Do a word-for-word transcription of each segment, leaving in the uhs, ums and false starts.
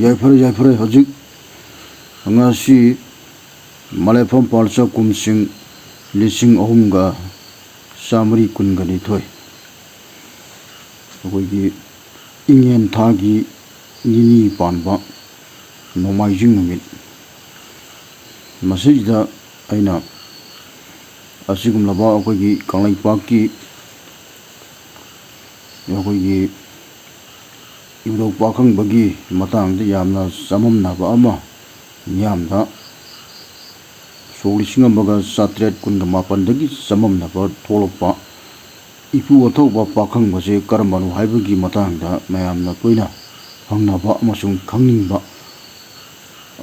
ꯌꯥꯏꯐꯔꯦ, ꯌꯥꯏꯐꯔꯦ꯫ ꯍꯧꯖꯤꯛ ꯉꯁꯤ ꯃꯂꯦꯐꯝ ꯄꯥꯜꯆꯥ ꯀꯨꯝꯁꯤꯡ ꯂꯤꯁꯤꯡ ꯑꯍꯨꯝꯒ ꯆꯥꯃꯔꯤ ꯀꯨꯟꯒ ꯅꯤꯊꯣꯏ, ꯑꯩꯈꯣꯏꯒꯤ ꯏꯉꯦꯟ ꯊꯥꯒꯤ ꯅꯤꯅꯤ ꯄꯥꯟꯕ ꯅꯣꯡꯃꯥꯏꯖꯤꯡ ꯅꯨꯃꯤꯠ꯫ ꯃꯁꯤꯗ ꯑꯩꯅ ꯑꯁꯤꯒꯨꯝꯂꯕ ꯑꯩꯈꯣꯏꯒꯤ ꯀꯪꯂꯩꯄꯥꯛꯀꯤ ꯑꯩꯈꯣꯏꯒꯤ ꯏꯕꯨꯙꯧ ꯄꯥꯈꯪꯕꯒꯤ ꯃꯇꯥꯡꯗ ꯌꯥꯝꯅ ꯆꯃꯝꯅꯕ ꯑꯃ, ꯃꯤꯌꯥꯝꯗ ꯁꯣꯛ ꯂꯤꯁꯤꯡ ꯑꯃꯒ ꯆꯥꯇ꯭ꯔꯦꯠ ꯀꯨꯟꯒ ꯃꯥꯄꯟꯗꯒꯤ ꯆꯃꯝꯅꯕ ꯊꯣꯛꯂꯛꯄ ꯏꯄꯨ ꯑꯊꯧꯕ ꯄꯥꯈꯪꯕꯁꯦ ꯀꯔꯝꯕꯅꯣ ꯍꯥꯏꯕꯒꯤ ꯃꯇꯥꯡꯗ ꯃꯌꯥꯝꯅ ꯇꯣꯏꯅ ꯍꯪꯅꯕ ꯑꯃꯁꯨꯡ ꯈꯪꯅꯤꯡꯕ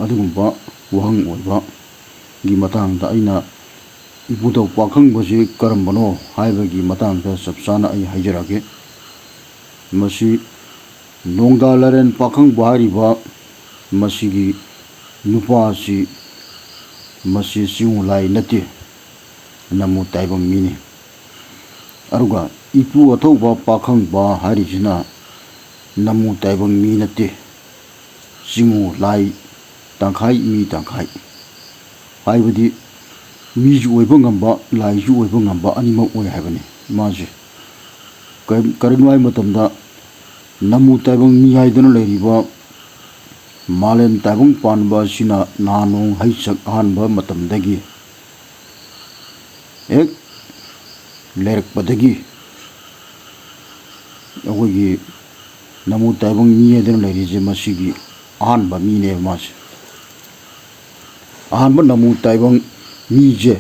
ꯑꯗꯨꯒꯨꯝꯕ ꯋꯥꯍꯪ ꯑꯣꯏꯕꯒꯤ ꯃꯇꯥꯡꯗ ꯑꯩꯅ ꯏꯄꯨ ꯑꯊꯧꯕ ꯄꯥꯈꯪꯕꯁꯤ ꯀꯔꯝꯕꯅꯣ ꯍꯥꯏꯕꯒꯤ ꯃꯇꯥꯡꯗ ꯆꯞ ꯆꯥꯅ ꯑꯩ ꯍꯥꯏꯖꯔꯛꯑꯒꯦ꯫ ꯃꯁꯤ ꯅꯣꯡꯗꯥ ꯂꯥꯏꯔꯦꯟ ꯄꯥꯈꯪꯕ ꯍꯥꯏꯔꯤꯕ ꯃꯁꯤꯒꯤ ꯅꯨꯄꯥ ꯑꯁꯤ, ꯃꯁꯤ ꯆꯤꯉꯨ ꯂꯥꯏ ꯅꯠꯇꯦ, ꯅꯝꯃꯨ ꯇꯥꯏꯕꯪ ꯃꯤꯅꯤ꯫ ꯑꯗꯨꯒ ꯏꯄꯨ ꯑꯊꯧꯕ ꯄꯥꯈꯪꯕ ꯍꯥꯏꯔꯤꯁꯤꯅ ꯅꯝꯃꯨ ꯇꯥꯏꯕꯪ ꯃꯤ ꯅꯠꯇꯦ, ꯆꯤꯉꯨ ꯂꯥꯏ ꯇꯪꯈꯥꯏ ꯃꯤ ꯇꯪꯈꯥꯏ꯫ ꯍꯥꯏꯕꯗꯤ ꯃꯤꯁꯨ ꯑꯣꯏꯕ ꯉꯝꯕ, ꯂꯥꯏꯁꯨ ꯑꯣꯏꯕ ꯉꯝꯕ ꯑꯅꯤꯃꯛ ꯑꯣꯏ ꯍꯥꯏꯕꯅꯤ ꯃꯥꯁꯦ꯫ ꯀꯔꯤ-, ꯀꯔꯤꯒꯤꯅꯣ ꯍꯥꯏꯕ ꯃꯇꯝꯗ ꯅꯝꯃꯨ ꯇꯥꯏꯕꯪ ꯃꯤ ꯍꯥꯏꯗꯨꯅ ꯂꯩꯔꯤꯕ ꯃꯥꯂꯦꯝ ꯇꯥꯏꯕꯪ ꯄꯥꯟꯕ ꯑꯁꯤꯅ ꯅꯍꯥ ꯅꯣꯡ ꯍꯩꯁꯛ ꯑꯍꯥꯟꯕ ꯃꯇꯝꯗꯒꯤ ꯍꯦꯛ ꯂꯩꯔꯛꯄꯗꯒꯤ ꯑꯩꯈꯣꯏꯒꯤ ꯅꯝꯃꯨ ꯇꯥꯏꯕꯪ ꯃꯤ ꯍꯥꯏꯗꯅ ꯂꯩꯔꯤꯁꯦ ꯃꯁꯤꯒꯤ ꯑꯍꯥꯟꯕ ꯃꯤꯅꯦꯕ ꯃꯥꯁꯦ꯫ ꯑꯍꯥꯟꯕ ꯅꯝꯃꯨ ꯇꯥꯏꯕꯪ ꯃꯤꯁꯦ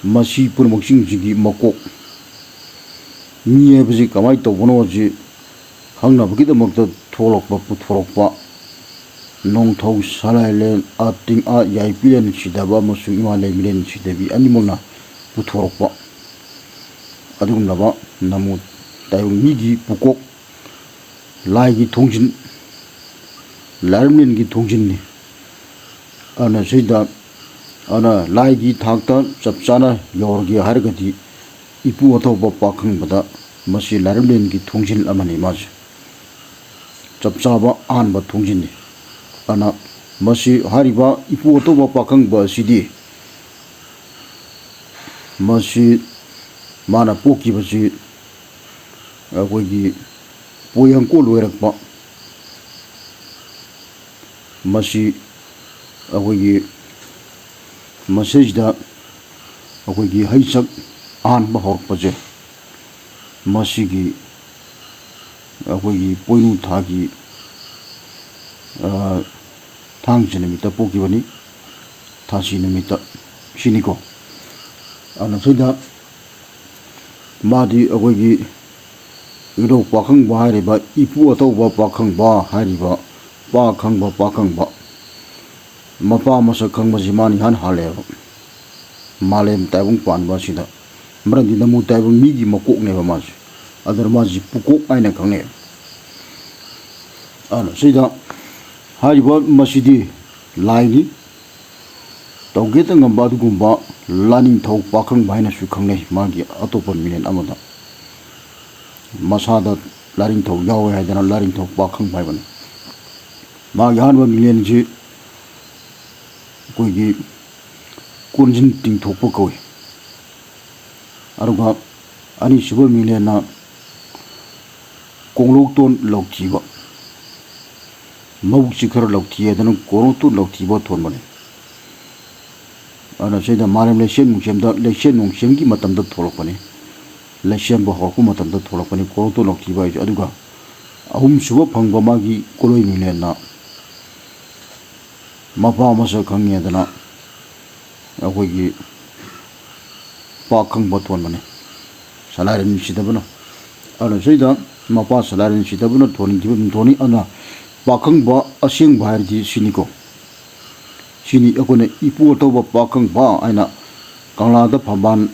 ꯃꯁꯤ ꯄꯨꯝꯅꯃꯛꯁꯤꯡꯁꯤꯒꯤ ꯃꯀꯣꯛ꯫ ꯃꯤ ꯍꯥꯏꯕꯁꯤ ꯀꯃꯥꯏꯅ ꯇꯧꯕꯅꯣ ꯍꯥꯏꯁꯤ ꯈꯪꯅꯕꯒꯤꯗꯃꯛꯇ ꯊꯣꯛꯂꯛꯄ, ꯄꯨꯊꯣꯔꯛꯄ ꯅꯣꯡꯊꯧ ꯁꯂꯥꯏꯂꯦꯟ, ꯑ, ꯇꯤꯡ-, ꯑ, ꯌꯥꯏꯄꯤꯔꯦꯟ ꯁꯤꯗꯕ ꯑꯃꯁꯨꯡ ꯏꯃꯥ ꯂꯩꯃꯔꯦꯟ ꯁꯤꯗꯕꯤ ꯑꯅꯤꯃꯛꯅ ꯄꯨꯊꯣꯔꯛꯄ ꯑꯗꯨꯒꯨꯝꯂꯕ ꯅꯝꯃꯨ ꯇꯥꯏꯕꯪ ꯃꯤꯒꯤ ꯄꯨꯀꯣꯛ, ꯂꯥꯏꯒꯤ ꯊꯣꯡꯖꯤꯟ, ꯂꯥꯏꯔꯦꯝꯂꯦꯟꯒꯤ ꯊꯣꯡꯖꯤꯟꯅꯤ꯫ ꯑꯗꯨꯅ ꯁꯤꯗ, ꯑꯗꯨꯅ ꯂꯥꯏꯒꯤ ꯊꯥꯛꯇ ꯆꯞ ꯆꯥꯅ ꯌꯧꯔꯒꯦ ꯍꯥꯏꯔꯒꯗꯤ ꯏꯄꯨ ꯑꯊꯧꯕ ꯄꯥꯈꯪꯕꯗ ꯃꯁꯤ ꯂꯥꯏꯔꯦꯝꯂꯦꯟꯒꯤ ꯊꯣꯡꯖꯤꯜ ꯑꯃꯅꯤ ꯃꯥꯁꯦ꯫ ꯆꯞ ꯆꯥꯕ ꯑꯍꯥꯟꯕ ꯊꯣꯡꯖꯤꯜꯅꯤ꯫ ꯑꯅ ꯃꯁꯤ ꯍꯥꯏꯔꯤꯕ ꯏꯄꯨ ꯑꯇꯧꯕ ꯄꯥꯈꯪꯕ ꯑꯁꯤꯗꯤ, ꯃꯁꯤ ꯃꯥꯅ ꯄꯣꯛꯈꯤꯕꯁꯤ ꯑꯩꯈꯣꯏꯒꯤ ꯄꯣꯌꯥꯡꯀꯣꯜ ꯑꯣꯏꯔꯛꯄ, ꯃꯁꯤ ꯑꯩꯈꯣꯏꯒꯤ ꯃꯁꯤꯗꯩꯁꯤꯗ ꯑꯩꯈꯣꯏꯒꯤ ꯍꯩꯁꯛ ꯑꯍꯥꯟꯕ ꯍꯧꯔꯛꯄꯁꯦ, ꯃꯁꯤꯒꯤ ꯑꯩꯈꯣꯏꯒꯤ ꯄꯣꯏꯅꯨ ꯊꯥꯒꯤ, ꯑ, ꯊꯥꯡꯖ ꯅꯨꯃꯤꯠꯇ ꯄꯣꯛꯈꯤꯕꯅꯤ, ꯊꯥꯁꯤ ꯅꯨꯃꯤꯠꯇ, ꯁꯤꯅꯤꯀꯣ꯫ ꯑꯗꯨꯅ ꯁꯤꯗ ꯃꯥꯗꯤ ꯑꯩꯈꯣꯏꯒꯤ ꯏꯙꯧ ꯄꯥꯈꯪꯕ ꯍꯥꯏꯔꯤꯕ, ꯏꯄꯨ ꯑꯇꯧꯕ ꯄꯥꯈꯪꯕ ꯍꯥꯏꯔꯤꯕ, ꯄꯥ ꯈꯪꯕ ꯄꯥꯈꯪꯕ, ꯃꯄꯥ ꯃꯁꯛ ꯈꯪꯕꯁꯤ ꯃꯥꯅ ꯏꯍꯥꯟ ꯍꯥꯜꯂꯦꯕ꯫ ꯃꯥꯂꯦꯝ ꯇꯥꯏꯕꯪ ꯄꯥꯟꯕ ꯑꯁꯤꯗ, ꯃꯔꯝꯗꯤ ꯅꯃꯨ ꯇꯥꯏꯕꯪ ꯃꯤꯒꯤ ꯃꯀꯣꯛꯅꯦꯕ ꯃꯥꯁꯦ꯫ ꯑꯗꯨꯅ ꯃꯥꯁꯤ ꯄꯨꯀꯣꯛ ꯍꯥꯏꯅ ꯈꯪꯅꯩ꯫ ꯑꯗꯨꯅ ꯁꯤꯗ ꯍꯥꯏꯔꯤꯕ ꯃꯁꯤꯗꯤ ꯂꯥꯏꯅꯤ꯫ ꯇꯧꯒꯦꯇ ꯉꯝꯕ ꯑꯗꯨꯒꯨꯝꯕ ꯂꯥꯅꯤꯡꯊꯧ ꯄꯥꯈꯪꯕ ꯍꯥꯏꯅꯁꯨ ꯈꯪꯅꯩ꯫ ꯃꯥꯒꯤ ꯑꯇꯣꯞꯄ ꯃꯤꯡꯂꯦꯟ ꯑꯃꯗ ꯃꯁꯥꯗ ꯂꯥꯔꯤꯡꯊꯧ ꯌꯥꯎꯋꯦ ꯍꯥꯏꯗꯅ ꯂꯥꯔꯤꯡꯊꯧ ꯄꯥꯈꯪꯕ ꯍꯥꯏꯕꯅꯤ꯫ ꯃꯥꯒꯤ ꯑꯍꯥꯟꯕ ꯃꯤꯡꯂꯦꯟꯁꯤ ꯑꯩꯈꯣꯏꯒꯤ ꯀꯣꯟꯖꯤꯟ ꯇꯤꯡꯊꯣꯛꯄ ꯀꯧꯏ꯫ ꯑꯗꯨꯒ ꯑꯅꯤꯁꯨꯕ ꯃꯤꯡꯂꯦꯟꯅ ꯀꯣꯡꯂꯣꯛꯇꯣꯟ ꯂꯧꯊꯤꯕ, ꯃꯕꯨꯛꯁꯤ ꯈꯔ ꯂꯧꯊꯤ ꯍꯥꯏꯗꯅ ꯀꯣꯡꯂꯣꯛꯇꯣꯟ ꯂꯧꯊꯤꯕ ꯊꯣꯟꯕꯅꯤ꯫ ꯑꯗꯨꯅ ꯁꯤꯗ ꯃꯥꯂꯦꯝ ꯂꯩꯁꯦꯝ ꯅꯨꯡꯁꯦꯝꯗ, ꯂꯩꯁꯦꯝ ꯅꯨꯡꯁꯦꯝꯒꯤ ꯃꯇꯝꯗ ꯊꯣꯛꯂꯛꯄꯅꯤ, ꯂꯩꯁꯦꯝꯕ ꯍꯧꯔꯛꯄ ꯃꯇꯝꯗ ꯊꯣꯛꯂꯛꯄꯅꯤ ꯀꯣꯡꯂꯣꯛꯇꯣꯟ ꯂꯧꯊꯤꯕ ꯍꯥꯏꯁꯦ꯫ ꯑꯗꯨꯒ ꯑꯍꯨꯝꯁꯨꯕ ꯐꯪꯕ ꯃꯥꯒꯤ ꯀꯣꯂꯣꯏ ꯃꯤꯡꯂꯦꯟꯅ ꯃꯄꯥ ꯃꯁꯛ ꯈꯪꯉꯦꯗꯅ ꯑꯩꯈꯣꯏꯒꯤ ꯄꯥꯈꯪꯕ ꯊꯣꯟꯕꯅꯤ, ꯁꯂꯥꯏꯔꯦꯟ ꯁꯤꯗꯕꯅ꯫ ꯑꯗꯨꯅ ꯁꯤꯗ ꯃꯄꯥ ꯁꯂꯥꯏꯔꯦꯟ ꯁꯤꯗꯕꯅ ꯊꯣꯟꯈꯤꯕ ꯊꯣꯟꯅꯤ꯫ ꯑꯗꯨꯅ ꯄꯥꯈꯪꯕ ꯑꯁꯦꯡꯕ ꯍꯥꯏꯔꯗꯤ ꯁꯤꯅꯤꯀꯣ꯫ ꯁꯤꯅꯤ ꯑꯩꯈꯣꯏꯅ ꯏꯄꯨ ꯑꯇꯧꯕ ꯄꯥꯈꯪꯕ ꯍꯥꯏꯅ ꯀꯪꯂꯥꯗ ꯐꯝꯕꯥꯜ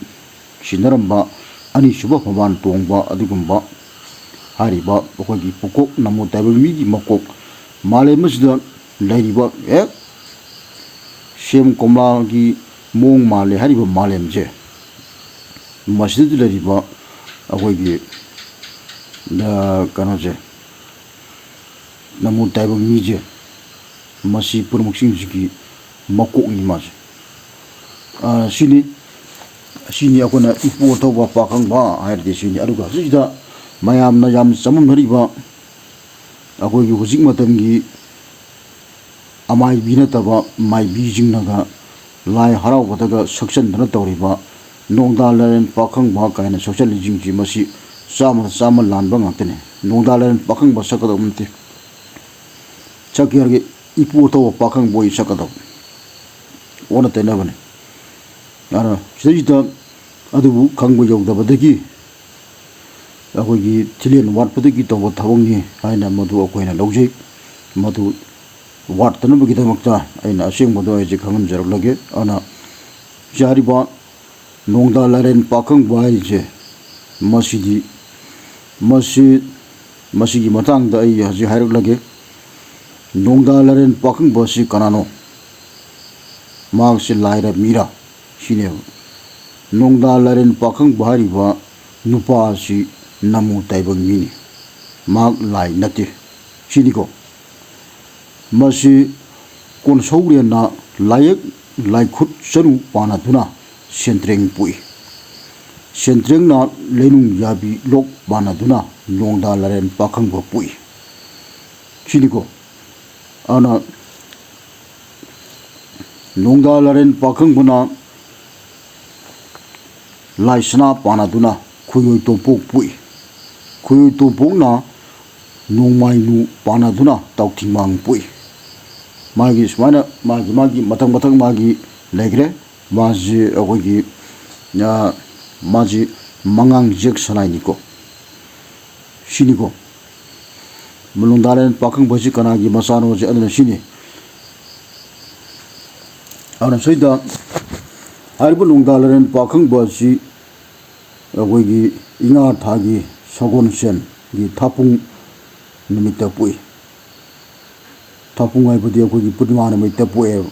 ꯁꯤꯟꯅꯔꯝꯕ, ꯑꯅꯤꯁꯨꯕ ꯐꯝꯕꯥꯜ ꯇꯣꯡꯕ ꯑꯗꯨꯒꯨꯝꯕ ꯍꯥꯏꯔꯤꯕ ꯑꯩꯈꯣꯏꯒꯤ ꯄꯨꯀꯣꯛ ꯅꯃꯣ ꯇꯥꯏꯕꯪ ꯃꯤꯒꯤ ꯃꯀꯣꯛ, ꯃꯥꯂꯦꯝ ꯑꯁꯤꯗ ꯂꯩꯔꯤꯕ ꯍꯦꯛ ꯁꯦꯝ ꯀꯣꯝꯂꯥꯒꯤ ꯃꯑꯣꯡ ꯃꯥꯜꯂꯦ ꯍꯥꯏꯔꯤꯕ ꯃꯥꯂꯦꯝꯁꯦ, ꯃꯁꯤꯗ ꯂꯩꯔꯤꯕ ꯑꯩꯈꯣꯏꯒꯤ, ꯑ, ꯀꯩꯅꯣꯁꯦ, ꯅꯃꯣ ꯇꯥꯏꯕꯪ ꯃꯤꯁꯦ, ꯃꯁꯤ ꯄꯨꯝꯅꯃꯛꯁꯤꯡꯁꯤꯒꯤ ꯃꯀꯣꯛꯅꯤ ꯃꯥꯁꯦ꯫ ꯑ, ꯁꯤꯅꯤ, ꯁꯤꯅꯤ ꯑꯩꯈꯣꯏꯅ ꯏꯄꯨ ꯑꯊꯧꯕ ꯄꯥꯈꯪꯕ ꯍꯥꯏꯔꯗꯤ ꯁꯤꯅꯤ꯫ ꯑꯗꯨꯒ ꯍꯧꯖꯤꯛꯁꯤꯗ ꯃꯌꯥꯝꯅ ꯌꯥꯝ ꯆꯃꯝꯅꯔꯤꯕ ꯑꯩꯈꯣꯏꯒꯤ ꯍꯧꯖꯤꯛ ꯃꯇꯝꯒꯤ ꯑꯃꯥꯏꯕꯤ ꯅꯠꯇꯕ ꯃꯥꯏꯕꯤꯁꯤꯡꯅꯒ ꯂꯥꯏ ꯍꯔꯥꯎꯕꯗꯒ ꯁꯛꯆꯟꯗꯅ ꯇꯧꯔꯤꯕ ꯅꯣꯡꯗꯥ ꯂꯥꯏꯔꯦꯟ ꯄꯥꯈꯪꯕ ꯀꯥꯏꯅ ꯁꯛꯆꯜꯂꯤꯁꯤꯡꯁꯤ, ꯃꯁꯤ ꯆꯥꯝꯃꯗ ꯆꯥꯝꯃ ꯂꯥꯟꯕ ꯉꯥꯛꯇꯅꯤ꯫ ꯅꯣꯡꯗꯥ ꯂꯥꯏꯔꯦꯟ ꯄꯥꯈꯪꯕ ꯁꯛꯀꯗꯧꯕ ꯅꯠꯇꯦ꯫ ꯁꯛꯀꯦ ꯍꯥꯏꯔꯒ ꯏꯄꯨ ꯑꯊꯧꯕ ꯄꯥꯈꯪꯕ ꯑꯣꯏ ꯁꯛꯀꯗꯧꯕ꯫ ꯑꯣꯟꯅ ꯇꯩꯅꯕꯅꯤ꯫ ꯑꯗꯨꯅ ꯁꯤꯗꯩꯁꯤꯗ ꯑꯗꯨꯕꯨ ꯈꯪꯕ ꯌꯧꯗꯕꯗꯒꯤ ꯑꯩꯈꯣꯏꯒꯤ ꯊꯤꯂꯦꯟ ꯋꯥꯠꯄꯗꯒꯤ ꯇꯧꯕ ꯊꯕꯛꯅꯤ ꯍꯥꯏꯅ ꯃꯗꯨ ꯑꯩꯈꯣꯏꯅ ꯂꯧꯖꯩ꯫ ꯃꯗꯨ ꯋꯥꯠꯇꯅꯕꯒꯤꯗꯃꯛꯇ ꯑꯩꯅ ꯑꯁꯦꯡꯕꯗꯣ ꯑꯩꯁꯦ ꯈꯪꯍꯟꯖꯔꯛꯂꯒꯦ꯫ ꯑꯗꯨꯅ ꯌꯥꯔꯤꯕ ꯅꯣꯡꯗꯥ ꯂꯥꯏꯔꯦꯟ ꯄꯥꯈꯪꯕ ꯍꯥꯏꯔꯤꯁꯦ, ꯃꯁꯤꯗꯤ, ꯃꯁꯤ, ꯃꯁꯤꯒꯤ ꯃꯇꯥꯡꯗ ꯑꯩ ꯍꯧꯖꯤꯛ ꯍꯥꯏꯔꯛꯂꯒꯦ꯫ ꯅꯣꯡꯗꯥ ꯂꯥꯏꯔꯦꯟ ꯄꯥꯈꯪꯕ ꯑꯁꯤ ꯀꯅꯥꯅꯣ? ꯃꯍꯥꯛꯁꯤ ꯂꯥꯏꯔ ꯃꯤꯔ? ꯁꯤꯅꯦꯕ꯫ ꯅꯣꯡꯗꯥ ꯂꯥꯏꯔꯦꯟ ꯄꯥꯈꯪꯕ ꯍꯥꯏꯔꯤꯕ ꯅꯨꯄꯥ ꯑꯁꯤ ꯅꯃꯨ ꯇꯥꯏꯕꯪ ꯃꯤꯅꯤ꯫ ꯃꯍꯥꯛ ꯂꯥꯏ ꯅꯠꯇꯦ꯫ ꯁꯤꯅꯤꯀꯣ꯫ ꯃꯁꯤ ꯀꯣꯟꯁꯧꯔꯦꯟꯅ ꯂꯥꯏꯌꯦꯛ ꯂꯥꯏꯈꯨꯠ ꯆꯅꯨ ꯄꯥꯟꯅꯗꯨꯅ ꯁꯦꯟꯇ꯭ꯔꯦꯡ ꯄꯣꯛꯏ꯫ ꯁꯦꯟꯇ꯭ꯔꯦꯡꯅ ꯂꯩꯅꯨꯡ ꯌꯥꯕꯤ ꯂꯣꯛ ꯄꯥꯟꯅꯗꯨꯅ ꯅꯣꯡꯗꯥ ꯂꯥꯏꯔꯦꯟ ꯄꯥꯈꯪꯕ ꯄꯣꯛꯏ꯫ ꯁꯤꯅꯤꯀꯣ꯫ ꯑꯗꯨꯅ ꯅꯣꯡꯗꯥ ꯂꯥꯏꯔꯦꯟ ꯄꯥꯈꯪꯕꯅ ꯂꯥꯏ ꯁꯅꯥ ꯄꯥꯟꯅꯗꯨꯅ ꯈꯣꯏꯔꯣꯏ ꯇꯣꯝꯄꯣꯛ ꯄꯣꯛꯏ꯫ ꯈꯣꯏꯔꯣꯏ ꯇꯣꯝꯄꯣꯛꯅ ꯅꯣꯡꯃꯥꯏꯅꯨ ꯄꯥꯟꯅꯗꯨꯅ ꯇꯥꯎꯊꯤꯡꯃꯥꯡ ꯄꯣꯛꯏ꯫ ꯃꯥꯒꯤ ꯁꯨꯃꯥꯏꯅ ꯃꯥꯒꯤ, ꯃꯥꯒꯤ ꯃꯊꯪ ꯃꯊꯪ ꯃꯥꯒꯤ ꯂꯩꯈ꯭ꯔꯦ꯫ ꯃꯥꯁꯤ ꯑꯩꯈꯣꯏꯒꯤ, ꯑ, ꯃꯥꯁꯤ ꯃꯉꯥꯡ ꯖꯦꯛ ꯁꯂꯥꯏꯅꯤꯀꯣ꯫ ꯁꯤꯅꯤꯀꯣ꯫ ꯅꯣꯡꯗꯥ ꯂꯥꯏꯔꯦꯟ ꯄꯥꯈꯪꯕ ꯑꯁꯤ ꯀꯅꯥꯒꯤ ꯃꯆꯥꯅꯣꯁꯦ ꯑꯗꯨꯅ ꯁꯤꯅꯤ꯫ ꯑꯗꯨꯅ ꯁꯤꯗ ꯍꯥꯏꯔꯤꯕ ꯅꯣꯡꯗꯥ ꯂꯥꯏꯔꯦꯟ ꯄꯥꯈꯪꯕ ꯑꯁꯤ ꯑꯩꯈꯣꯏꯒꯤ ꯏꯉꯥ ꯊꯥꯒꯤ ꯁꯒꯣꯜꯁꯦꯟꯒꯤ ꯊꯥꯄꯨꯡ ꯅꯨꯃꯤꯠꯇ ꯄꯣꯛꯏ꯫ ꯊꯥꯄꯨꯡ ꯍꯥꯏꯕꯗꯤ ꯑꯩꯈꯣꯏꯒꯤ ꯄꯨꯔꯅꯤꯃꯥ ꯅꯨꯃꯤꯠꯇ ꯄꯣꯛꯑꯦꯕ꯫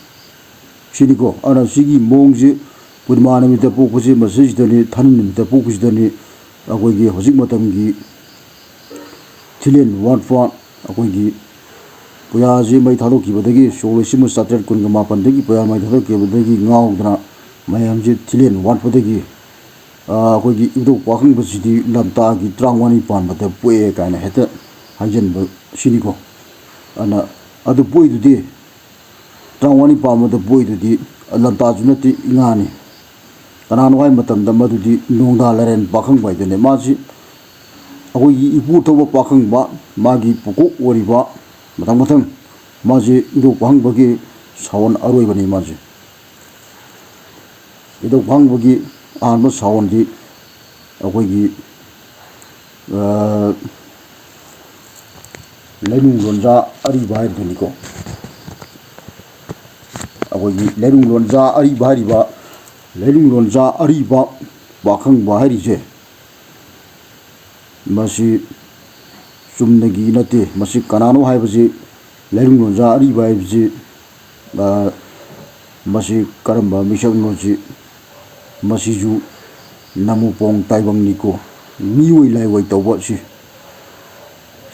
ꯁꯤꯅꯤꯀꯣ꯫ ꯑꯗꯨꯅ ꯁꯤꯒꯤ ꯃꯑꯣꯡꯁꯤ ꯄꯨꯔꯅꯤꯃꯥ ꯅꯨꯃꯤꯠꯇ ꯄꯣꯛꯄꯁꯤ ꯃꯁꯤꯁꯤꯗꯅꯤ, ꯊꯥꯅꯤꯜ ꯅꯨꯃꯤꯠꯇ ꯄꯣꯛꯄꯁꯤꯗꯅꯤ ꯑꯩꯈꯣꯏꯒꯤ ꯍꯧꯖꯤꯛ ꯃꯇꯝꯒꯤ ꯊꯤꯂꯦꯟ ꯋꯥꯠꯄ, ꯑꯩꯈꯣꯏꯒꯤ ꯄꯨꯌꯥꯁꯤ ꯃꯩ ꯊꯥꯗꯣꯛꯈꯤꯕꯗꯒꯤ, ꯁꯣꯛ ꯂꯤꯁꯤꯡ ꯑꯃ ꯆꯥꯇ꯭ꯔꯦꯠ ꯀꯨꯟꯒ ꯃꯥꯄꯟꯗꯒꯤ ꯄꯨꯌꯥ ꯃꯩ ꯊꯥꯗꯣꯛꯈꯤꯕꯗꯒꯤ ꯉꯥꯎꯗꯅ ꯃꯌꯥꯝꯁꯤ ꯊꯤꯂꯦꯟ ꯋꯥꯠꯄꯗꯒꯤ, ꯑ, ꯑꯩꯈꯣꯏꯒꯤ ꯏꯕꯨꯙꯧ ꯄꯥꯈꯪꯕꯁꯤꯗꯤ ꯂꯝꯇꯥꯒꯤ ꯇꯔꯥꯃꯉꯥꯅꯤ ꯄꯥꯟꯕꯗ ꯄꯣꯛꯑꯦ ꯀꯥꯏꯅ ꯍꯦꯛꯇ ꯍꯥꯏꯖꯟꯕ ꯁꯤꯅꯤꯀꯣ꯫ ꯑꯗꯨꯅ ꯑꯗꯨ ꯄꯣꯛꯏꯗꯨꯗꯤ, ꯇꯔꯥꯃꯉꯥꯅꯤ ꯄꯥꯟꯕꯗ ꯄꯣꯛꯏꯗꯨꯗꯤ ꯂꯝꯇꯥꯁꯨ ꯅꯠꯇꯦ, ꯏꯉꯥꯅꯤ꯫ ꯀꯅꯥꯅꯣ ꯍꯥꯏꯕ ꯃꯇꯝꯗ ꯃꯗꯨꯗꯤ ꯅꯣꯡꯗꯥ ꯂꯥꯏꯔꯦꯟ ꯄꯥꯈꯪꯕ ꯍꯥꯏꯗꯨꯅꯤ꯫ ꯃꯥꯁꯤ ꯑꯩꯈꯣꯏꯒꯤ ꯏꯄꯨ ꯊꯧꯕ ꯄꯥꯈꯪꯕ, ꯃꯥꯒꯤ ꯄꯨꯀꯣꯛ ꯑꯣꯏꯔꯤꯕ, ꯃꯊꯪ ꯃꯊꯪ ꯃꯥꯁꯤ ꯏꯕꯨꯙꯧ ꯄꯥꯈꯪꯕꯒꯤ ꯁꯥꯋꯣꯟ ꯑꯔꯣꯏꯕꯅꯤ꯫ ꯃꯥꯁꯤ ꯏꯕꯨꯙꯧ ꯄꯥꯈꯪꯕꯒꯤ ꯑꯍꯥꯟꯕ ꯁꯥꯋꯣꯟꯗꯤ ꯑꯩꯈꯣꯏꯒꯤ, ꯑ, ꯂꯩꯅꯨꯡ ꯂꯣꯟꯖꯥ ꯑꯔꯤꯕ ꯍꯥꯏꯕꯗꯨꯅꯤꯀꯣ꯫ ꯑꯩꯈꯣꯏꯒꯤ ꯂꯩꯅꯨꯡ ꯂꯣꯟꯖꯥ ꯑꯔꯤꯕ ꯍꯥꯏꯔꯤꯕ, ꯂꯩꯅꯨꯡ ꯂꯣꯟꯖꯥ ꯑꯔꯤꯕ ꯄꯥꯈꯪꯕ ꯍꯥꯏꯔꯤꯁꯦ, ꯃꯁꯤ ꯆꯨꯝꯅꯒꯤ ꯅꯠꯇꯦ꯫ ꯃꯁꯤ ꯀꯅꯥꯅꯣ ꯍꯥꯏꯕꯁꯤ, ꯂꯩꯅꯨꯡ ꯂꯣꯟꯖꯥ ꯑꯔꯤꯕ ꯍꯥꯏꯕꯁꯤ, ꯑ, ꯃꯁꯤ ꯀꯔꯝꯕ ꯃꯤꯁꯛꯅꯣꯁꯤ, ꯃꯁꯤꯁꯨ ꯅꯃꯨꯄꯣꯡ ꯇꯥꯏꯕꯪꯅꯤꯀꯣ, ꯃꯤꯑꯣꯏ ꯂꯥꯏꯑꯣꯏ ꯇꯧꯕ ꯁꯤ꯫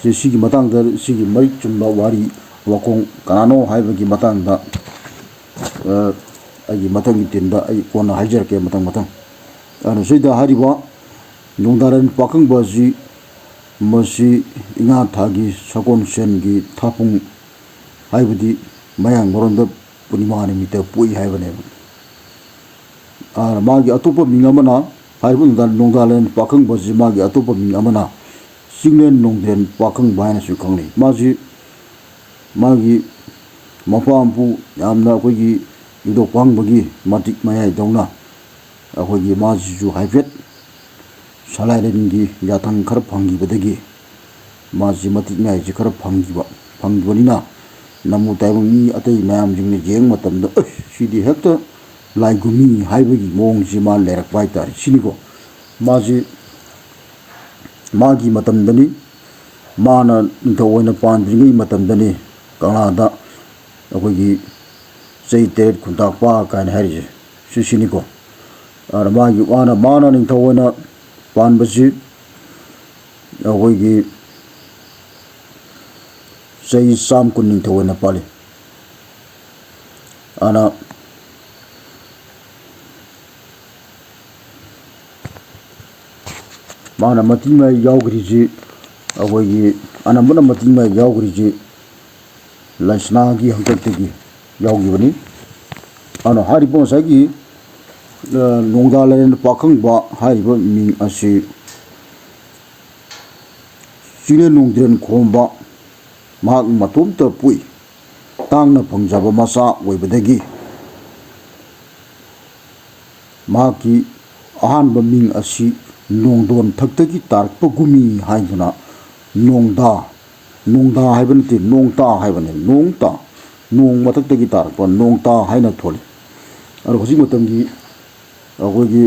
ꯁꯤ, ꯁꯤꯒꯤ ꯃꯇꯥꯡꯗ, ꯁꯤꯒꯤ ꯃꯔꯤꯛ ꯆꯨꯝꯕ ꯋꯥꯔꯤ ꯋꯥꯈꯣꯡ ꯀꯅꯥꯅꯣ ꯍꯥꯏꯕꯒꯤ ꯃꯇꯥꯡꯗ, ꯑ, ꯑꯩꯒꯤ ꯃꯊꯪꯒꯤ ꯇꯤꯟꯗ ꯑꯩ ꯀꯣꯟꯅ ꯍꯥꯏꯖꯔꯛꯀꯦ, ꯃꯊꯪ ꯃꯊꯪ꯫ ꯑꯗꯨꯅ ꯁꯤꯗ ꯍꯥꯏꯔꯤꯕ ꯅꯣꯡꯗꯥꯔꯦꯟ ꯄꯥꯈꯪꯕ ꯑꯁꯤ, ꯃꯁꯤ ꯏꯉꯥ ꯊꯥꯒꯤ ꯁꯒꯣꯜꯁꯦꯟꯒꯤ ꯊꯥꯄꯨꯡ, ꯍꯥꯏꯕꯗꯤ ꯃꯌꯥꯡ ꯃꯔꯣꯟꯗ ꯄꯨꯔꯅꯤꯃꯥ ꯅꯨꯃꯤꯠꯇ ꯄꯣꯛꯏ ꯍꯥꯏꯕꯅꯦꯕ꯫ ꯑ, ꯃꯥꯒꯤ ꯑꯇꯣꯞꯄ ꯃꯤꯡ ꯑꯃꯅ, ꯍꯥꯏꯔꯤꯕ ꯅꯣꯡꯗꯥ-, ꯅꯣꯡꯗꯥꯂꯦꯟ ꯄꯥꯈꯪꯕꯁꯤ ꯃꯥꯒꯤ ꯑꯇꯣꯞꯄ ꯃꯤꯡ ꯑꯃꯅ ꯆꯤꯡꯂꯦꯟ ꯅꯣꯡꯗꯦꯟ ꯄꯥꯈꯪꯕ ꯍꯥꯏꯅꯁꯨ ꯈꯪꯅꯩ꯫ ꯃꯥꯁꯤ ꯃꯥꯒꯤ ꯃꯄꯥ ꯃꯄꯨ ꯌꯥꯝꯅ ꯑꯩꯈꯣꯏꯒꯤ ꯏꯕꯨꯙꯧ ꯄꯥꯈꯪꯕꯒꯤ ꯃꯇꯤꯛ ꯃꯌꯥꯏꯗꯧꯅ ꯑꯩꯈꯣꯏꯒꯤ ꯃꯥꯁꯤꯁꯨ ꯍꯥꯏꯐꯦꯠ ꯁꯂꯥꯏꯔꯦꯟꯒꯤ ꯌꯥꯊꯪ ꯈꯔ ꯐꯪꯈꯤꯕꯗꯒꯤ ꯃꯥꯁꯤ ꯃꯇꯤꯛ ꯃꯌꯥꯏꯁꯤ ꯈꯔ ꯐꯪꯈꯤꯕ, ꯐꯪꯈꯤꯕꯅꯤꯅ ꯅꯃꯨ ꯇꯥꯏꯕꯪ ꯃꯤ ꯑꯇꯩ ꯃꯌꯥꯝꯁꯤꯡꯅ ꯌꯦꯡꯕ ꯃꯇꯝꯗ, "ꯑꯁ, ꯁꯤꯗꯤ ꯍꯦꯛꯇ ꯂꯥꯏꯒꯨꯝꯃꯤ" ꯍꯥꯏꯕꯒꯤ ꯃꯑꯣꯡꯁꯤ ꯃꯥ ꯂꯩꯔꯛꯄ ꯍꯥꯏꯇꯥꯔꯦ꯫ ꯁꯤꯅꯤꯀꯣ꯫ ꯃꯥꯁꯤ, ꯃꯥꯒꯤ ꯃꯇꯝꯗꯅꯤ, ꯃꯥꯅ ꯅꯤꯡꯊꯧ ꯑꯣꯏꯅ ꯄꯥꯟꯗ꯭ꯔꯤꯉꯩ ꯃꯇꯝꯗꯅꯤ ꯀꯪꯂꯥꯗ ꯑꯩꯈꯣꯏꯒꯤ ꯆꯍꯤ ꯇꯔꯦꯠ ꯈꯨꯟꯇꯥꯛꯄ ꯀꯥꯏꯅ ꯍꯥꯏꯔꯤꯁꯦ꯫ ꯁꯤꯁꯤꯅꯤꯀꯣ꯫ ꯑꯗꯨꯅ ꯃꯥꯒꯤ, ꯃꯥꯅ, ꯃꯥꯅ ꯅꯤꯡꯊꯧ ꯑꯣꯏꯅ ꯄꯥꯟꯕꯁꯤ ꯑꯩꯈꯣꯏꯒꯤ ꯆꯍꯤ ꯆꯥꯝ ꯀꯨꯟ ꯅꯤꯡꯊꯧ ꯑꯣꯏꯅ ꯄꯥꯜꯂꯤ꯫ ꯑꯅ ꯃꯥꯅ ꯃꯇꯤꯛ ꯃꯌꯥꯏ ꯌꯥꯎꯈ꯭ꯔꯤꯁꯤ, ꯑꯩꯈꯣꯏꯒꯤ ꯑꯅꯝꯕꯅ ꯃꯇꯤꯛ ꯃꯌꯥꯏ ꯌꯥꯎꯈ꯭ꯔꯤꯁꯤ ꯂꯥꯏꯁꯅꯥꯒꯤ ꯍꯥꯛꯇꯛꯇꯒꯤ ꯌꯥꯎꯈꯤꯕꯅꯤ꯫ ꯑꯗꯨꯅ ꯍꯥꯏꯔꯤꯕ ꯉꯁꯥꯏꯒꯤ, ꯑ, ꯅꯣꯡꯗꯥ ꯂꯥꯏꯔꯦꯟ ꯄꯥꯈꯪꯕ ꯍꯥꯏꯔꯤꯕ ꯃꯤꯡ ꯑꯁꯤ ꯆꯤꯡꯂꯦꯟ ꯅꯣꯡꯗ꯭ꯔꯦꯟ ꯈꯣꯝꯕ ꯃꯍꯥꯛ ꯃꯇꯣꯝꯇ ꯄꯣꯛꯏ꯫ ꯇꯥꯡꯅ ꯐꯪꯖꯕ ꯃꯆꯥ ꯑꯣꯏꯕꯗꯒꯤ ꯃꯍꯥꯛꯀꯤ ꯑꯍꯥꯟꯕ ꯃꯤꯡ ꯑꯁꯤ ꯅꯣꯡꯗꯣꯟ ꯊꯛꯇꯒꯤ ꯇꯥꯔꯛꯄꯒꯨꯝꯃꯤ ꯍꯥꯏꯗꯨꯅ ꯅꯣꯡꯗꯥ, ꯅꯣꯡꯗꯥ ꯍꯥꯏꯕ ꯅꯠꯇꯦ, ꯅꯣꯡꯇꯥ ꯍꯥꯏꯕꯅꯤ, ꯅꯣꯡꯇꯥ, ꯅꯣꯡ ꯃꯊꯛꯇꯒꯤ ꯇꯥꯔꯛꯄ ꯅꯣꯡꯇꯥ ꯍꯥꯏꯅ ꯊꯣꯜꯂꯤ꯫ ꯑꯗꯣ ꯍꯧꯖꯤꯛ ꯃꯇꯝꯒꯤ ꯑꯩꯈꯣꯏꯒꯤ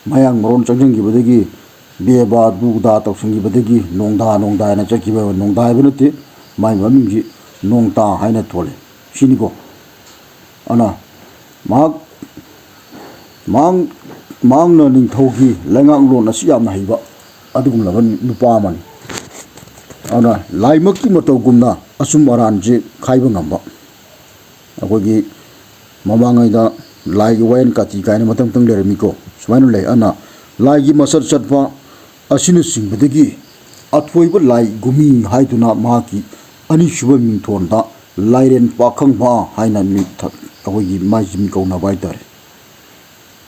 ꯃꯌꯥꯡ ꯃꯔꯣꯟ ꯆꯪꯁꯤꯟꯈꯤꯕꯗꯒꯤ, ꯕꯦꯕꯥ ꯗꯨꯗꯥ ꯇꯧꯁꯤꯟꯈꯤꯕꯗꯒꯤ ꯅꯣꯡꯗꯥ ꯅꯣꯡꯗꯥ ꯍꯥꯏꯅ ꯆꯠꯈꯤꯕ, ꯅꯣꯡꯗꯥ ꯍꯥꯏꯕ ꯅꯠꯇꯦ, ꯃꯥꯏ ꯃꯃꯤꯡꯁꯤ ꯅꯣꯡꯇꯥ ꯍꯥꯏꯅ ꯊꯣꯜꯂꯤ꯫ ꯁꯤꯅꯤꯀꯣ꯫ ꯑꯗꯨꯅ ꯃꯍꯥꯛ, ꯃꯍꯥꯛ, ꯃꯍꯥꯛꯅ ꯅꯤꯡꯊꯧꯒꯤ ꯂꯩꯉꯥꯛꯂꯣꯟ ꯑꯁꯤ ꯌꯥꯝꯅ ꯍꯩꯕ ꯑꯗꯨꯒꯨꯝꯂꯕ ꯅꯨꯄꯥ ꯑꯃꯅꯤ꯫ ꯑꯗꯨꯅ ꯂꯥꯏꯃꯛꯀꯤ ꯃꯇꯧꯒꯨꯝꯅ ꯑꯆꯨꯝ ꯑꯔꯥꯟꯁꯤ ꯈꯥꯏꯕ ꯉꯝꯕ, ꯑꯩꯈꯣꯏꯒꯤ ꯃꯃꯥꯡꯉꯩꯗ ꯂꯥꯏꯒꯤ ꯋꯥꯌꯦꯟ ꯀꯥꯇꯤ ꯀꯥꯏꯅ ꯃꯇꯝ ꯃꯇꯝ ꯂꯩꯔꯝꯃꯤꯀꯣ꯫ ꯁꯨꯃꯥꯏꯅ ꯂꯩ꯫ ꯑꯗꯨꯅ ꯂꯥꯏꯒꯤ ꯃꯁꯛ ꯆꯠꯄ ꯑꯁꯤꯅꯆꯤꯡꯕꯗꯒꯤ ꯑꯊꯣꯏꯕ ꯂꯥꯏ ꯒꯨꯃꯤ ꯍꯥꯏꯗꯨꯅ ꯃꯍꯥꯛꯀꯤ ꯑꯅꯤꯁꯨꯕ ꯃꯤꯡꯊꯣꯟꯗ ꯂꯥꯏꯔꯦꯟ ꯄꯥꯈꯪꯕ ꯍꯥꯏꯅ ꯃꯤꯡꯊ-, ꯑꯩꯈꯣꯏꯒꯤ ꯃꯥꯏꯁꯤ ꯃꯤꯡꯀꯧꯅꯕ ꯍꯥꯏꯇꯥꯔꯦ꯫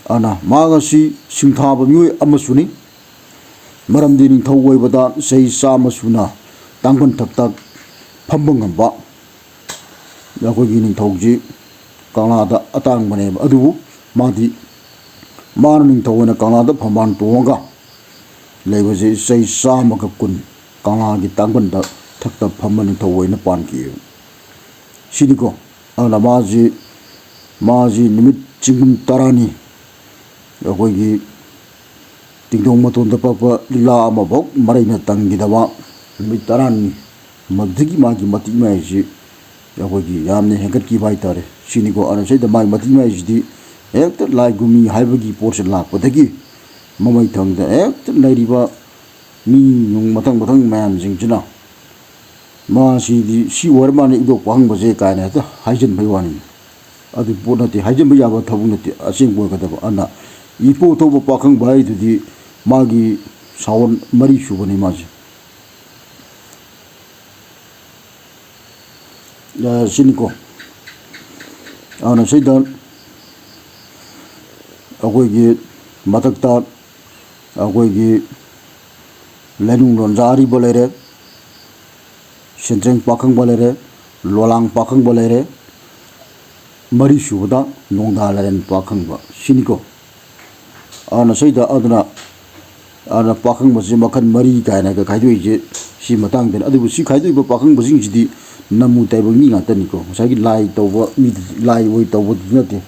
ꯑꯗꯨꯅ ꯃꯍꯥꯛ ꯑꯁꯤ ꯁꯤꯡꯊꯥꯕ ꯃꯤꯑꯣꯏ ꯑꯃꯁꯨꯅꯤ꯫ ꯃꯔꯝꯗꯤ ꯅꯤꯡꯊꯧ ꯑꯣꯏꯕꯗ ꯆꯍꯤ ꯆꯥꯝꯃ ꯁꯨꯅ ꯇꯥꯡꯕꯟ ꯊꯛꯇ ꯐꯝꯕ ꯉꯝꯕ ꯑꯩꯈꯣꯏꯒꯤ ꯅꯤꯡꯊꯧꯁꯤ ꯀꯪꯂꯥꯗ ꯑꯇꯥꯡꯕꯅꯦꯕ꯫ ꯑꯗꯨꯕꯨ ꯃꯥꯗꯤ, ꯃꯥꯅ ꯅꯤꯡꯊꯧ ꯑꯣꯏꯅ ꯀꯪꯂꯥꯗ ꯐꯝꯕꯥꯜ ꯇꯣꯡꯉꯒ ꯂꯩꯕꯁꯦ ꯆꯍꯤ ꯆꯥꯝꯃꯒ ꯀꯨꯟ ꯀꯪꯂꯥꯒꯤ ꯇꯥꯡꯕꯟꯗ ꯊꯛꯇ ꯐꯝꯕ ꯅꯤꯡꯊꯧ ꯑꯣꯏꯅ ꯄꯥꯟꯈꯤꯑꯕ꯫ ꯁꯤꯅꯤꯀꯣ꯫ ꯑꯗꯨꯅ ꯃꯥꯁꯤ, ꯃꯥꯁꯤ ꯅꯨꯃꯤꯠ ꯆꯤꯡꯒꯨꯝ ꯇꯔꯥꯅꯤ ꯑꯩꯈꯣꯏꯒꯤ ꯇꯤꯡꯗꯣꯡ ꯃꯇꯣꯟꯗ ꯄꯛꯄ ꯂꯤꯛꯂꯥ ꯑꯃꯐꯥꯎ ꯃꯔꯩꯅ ꯇꯪꯈꯤꯗꯕ ꯅꯨꯃꯤꯠ ꯇꯔꯥꯅꯤ, ꯃꯗꯨꯗꯒꯤ ꯃꯥꯒꯤ ꯃꯇꯤꯛ ꯃꯌꯥꯏꯁꯤ ꯑꯩꯈꯣꯏꯒꯤ ꯌꯥꯝꯅ ꯍꯦꯟꯒꯠꯈꯤꯕ ꯍꯥꯏꯇꯥꯔꯦ꯫ ꯁꯤꯅꯤꯀꯣ꯫ ꯑꯗꯨꯅ ꯁꯤꯗ ꯃꯥꯒꯤ ꯃꯇꯤꯛ ꯃꯌꯥꯏꯁꯤꯗꯤ ꯍꯦꯛꯇ ꯂꯥꯏ ꯒꯨꯃꯤ ꯍꯥꯏꯕꯒꯤ ꯄꯣꯠꯁꯦ ꯂꯥꯛꯄꯗꯒꯤ ꯃꯃꯩ ꯊꯪꯗ ꯍꯦꯛꯇ ꯂꯩꯔꯤꯕ ꯃꯤ ꯅꯨꯡ ꯃꯊꯪ ꯃꯊꯪ ꯃꯌꯥꯝꯁꯤꯡꯁꯤꯅ ꯃꯥꯁꯤꯗꯤ ꯁꯤ ꯑꯣꯏꯔ ꯃꯥꯜꯂꯦ ꯏꯕꯣꯛ ꯄꯥꯈꯪꯕꯁꯦ ꯀꯥꯏꯅ ꯍꯦꯛꯇ ꯍꯥꯏꯖꯤꯟꯕꯩ ꯋꯥꯅꯤ꯫ ꯑꯗꯨ ꯄꯣꯠ ꯅꯠꯇꯦ, ꯍꯥꯏꯖꯤꯟꯕ ꯌꯥꯕ ꯊꯕꯛ ꯅꯠꯇꯦ, ꯑꯁꯦꯡꯕ ꯑꯣꯏꯒꯗꯕ꯫ ꯑꯗꯨꯅ ꯏꯄꯨ ꯊꯧꯕ ꯄꯥꯈꯪꯕ ꯍꯥꯏꯗꯨꯗꯤ ꯃꯥꯒꯤ ꯁꯥꯋꯣꯟ ꯃꯔꯤ ꯁꯨꯕꯅꯤ ꯃꯥꯁꯦ꯫ ꯑ, ꯁꯤꯅꯤꯀꯣ꯫ ꯑꯗꯨꯅ ꯁꯤꯗ ꯑꯩꯈꯣꯏꯒꯤ ꯃꯊꯛꯇ ꯑꯩꯈꯣꯏꯒꯤ ꯂꯩꯅꯨꯡ ꯂꯣꯟꯖꯥ ꯑꯔꯤꯕ ꯂꯩꯔꯦ, ꯁꯦꯟꯇ꯭ꯔꯦꯡ ꯄꯥꯈꯪꯕ ꯂꯩꯔꯦ, ꯂꯣꯂꯥꯡ ꯄꯥꯈꯪꯕ ꯂꯩꯔꯦ, ꯃꯔꯤꯁꯨꯕꯗ ꯅꯣꯡꯗꯥ ꯂꯥꯏꯔꯦꯟ ꯄꯥꯈꯪꯕ ꯁꯤꯅꯤꯀꯣ꯫ ꯑꯗꯨꯅ ꯁꯤꯗ ꯑꯗꯨꯅ, ꯑꯗꯨꯅ ꯄꯥꯈꯪꯕꯁꯤ ꯃꯈꯜ ꯃꯔꯤ ꯀꯥꯏꯅꯒ ꯈꯥꯏꯗꯣꯛꯏꯁꯦ ꯁꯤ ꯃꯇꯥꯡꯗꯅꯤ꯫ ꯑꯗꯨꯕꯨ ꯁꯤ ꯈꯥꯏꯗꯣꯛꯏꯕ ꯄꯥꯈꯪꯕꯁꯤꯡꯁꯤꯗꯤ ꯅꯝꯃꯨ ꯇꯥꯏꯕꯪ ꯃꯤ ꯉꯥꯛꯇꯅꯤꯀꯣ꯫ ꯉꯁꯥꯏꯒꯤ ꯂꯥꯏ ꯇꯧꯕ ꯃꯤꯗꯨꯗꯤ, ꯂꯥꯏ ꯑꯣꯏ ꯇꯧꯕꯗꯨꯗꯤ ꯅꯠꯇꯦ꯫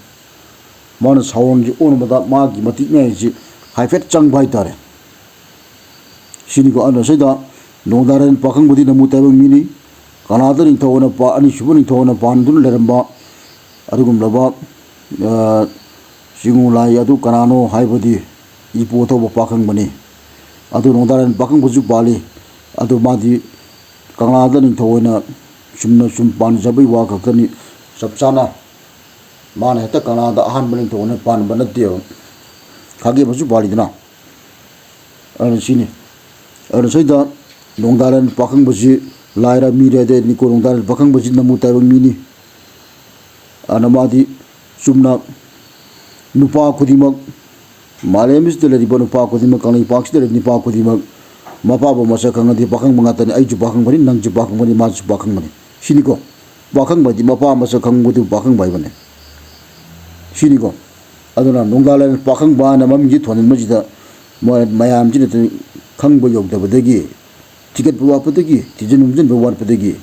ꯃꯥꯅ ꯁꯥꯋꯣꯟꯁꯤ ꯑꯣꯟꯕꯗ ꯃꯥꯒꯤ ꯃꯇꯤꯛ ꯃꯌꯥꯏꯁꯤ ꯍꯥꯏꯐꯦꯠ ꯆꯪꯕ ꯍꯥꯏꯇꯥꯔꯦ꯫ ꯁꯤꯅꯤꯀꯣ꯫ ꯑꯗꯨꯅ ꯁꯤꯗ ꯅꯣꯡꯗꯥꯔꯦꯟ ꯄꯥꯈꯪꯕꯗꯤ ꯅꯝꯃꯨ ꯇꯥꯏꯕꯪ ꯃꯤꯅꯤ꯫ ꯀꯅꯥꯗ ꯅꯤꯡꯊꯧꯅ ꯄꯥ-, ꯑꯅꯤꯁꯨꯕ ꯅꯤꯡꯊꯧꯅ ꯄꯥꯟꯗꯨꯅ ꯂꯩꯔꯝꯕ ꯑꯗꯨꯒꯨꯝꯂꯕ, ꯑ, ꯆꯤꯡꯉꯨ ꯂꯥꯏ ꯑꯗꯨ ꯀꯅꯥꯅꯣ ꯍꯥꯏꯕꯗꯤ ꯏꯄꯨ ꯑꯊꯧꯕ ꯄꯥꯈꯪꯕꯅꯤ꯫ ꯑꯗꯨ ꯅꯣꯡꯗꯥꯔꯦꯟ ꯄꯥꯈꯪꯕꯁꯨ ꯄꯥꯜꯂꯤ꯫ ꯑꯗꯨ ꯃꯥꯗꯤ ꯀꯪꯂꯥꯗ ꯅꯤꯡꯊꯧ ꯑꯣꯏꯅ ꯆꯨꯝꯅ ꯁꯨꯝ ꯄꯥꯟꯖꯕꯩ ꯋꯥ ꯈꯛꯇꯅꯤ꯫ ꯆꯞ ꯆꯥꯅ ꯃꯥꯅ ꯍꯦꯛꯇ ꯀꯪꯂꯥꯗ ꯑꯍꯥꯟꯕ ꯅꯤꯡꯊꯧ ꯑꯣꯏꯅ ꯄꯥꯟꯕ ꯅꯠꯇꯦꯕ꯫ ꯈꯥꯒꯦ ꯑꯃꯁꯨ ꯄꯥꯜꯂꯤꯗꯅ꯫ ꯑꯗꯨꯅ ꯁꯤꯅꯤ꯫ ꯑꯗꯨꯅ ꯁꯤꯗ ꯅꯣꯡꯗꯥꯂꯦꯟ ꯄꯥꯈꯪꯕꯁꯤ ꯂꯥꯏꯔ ꯃꯤꯔ ꯑꯗꯩ ꯅꯤꯀꯣ ꯅꯣꯡꯗꯥꯂꯦꯟ ꯄꯥꯈꯪꯕꯁꯤ ꯅꯝꯃꯨ ꯇꯥꯏꯕꯪ ꯃꯤꯅꯤ꯫ ꯑꯗꯨꯅ ꯃꯥꯗꯤ ꯆꯨꯝꯅ ꯅꯨꯄꯥ ꯈꯨꯗꯤꯡꯃꯛ, ꯃꯥꯂꯦꯝꯁꯤꯗ ꯂꯩꯔꯤꯕ ꯅꯨꯄꯥ ꯈꯨꯗꯤꯡꯃꯛ, ꯀꯪꯂꯩꯄꯥꯛꯁꯤꯗ ꯂꯩꯔꯤꯕ ꯅꯨꯄꯥ ꯈꯨꯗꯤꯡꯃꯛ ꯃꯄꯥꯕꯨ ꯃꯁꯛ ꯈꯪꯉꯗꯤ ꯄꯥꯈꯪꯕ ꯉꯥꯛꯇꯅꯤ꯫ ꯑꯩꯁꯨ ꯄꯥꯈꯪꯕꯅꯤ, ꯅꯪꯁꯨ ꯄꯥꯈꯪꯕꯅꯤ, ꯃꯥꯁꯨ ꯄꯥꯈꯪꯕꯅꯤ꯫ ꯁꯤꯅꯤꯀꯣ꯫ ꯄꯥꯈꯪꯕ ꯍꯥꯏꯗꯤ ꯃꯄꯥ ꯃꯁꯛ ꯈꯪꯕꯗꯨ ꯄꯥꯈꯪꯕ ꯍꯥꯏꯕꯅꯦ꯫ ꯁꯤꯅꯤꯀꯣ꯫ ꯑꯗꯨꯅ ꯅꯣꯡꯗꯥꯂꯦꯟ ꯄꯥꯈꯪꯕ ꯍꯥꯏꯅ ꯃꯃꯤꯡꯁꯤ ꯊꯣꯟꯖꯤꯟꯕꯁꯤꯗ ꯃꯣꯏ ꯃꯌꯥꯝꯁꯤꯅ ꯈꯪꯕ ꯌꯧꯗꯕꯗꯒꯤ, ꯊꯤꯒꯠꯄ ꯋꯥꯠꯄꯗꯒꯤ, ꯊꯤꯖꯤꯟ ꯍꯨꯝꯖꯤꯟꯕ ꯋꯥꯠꯄꯗꯒꯤ,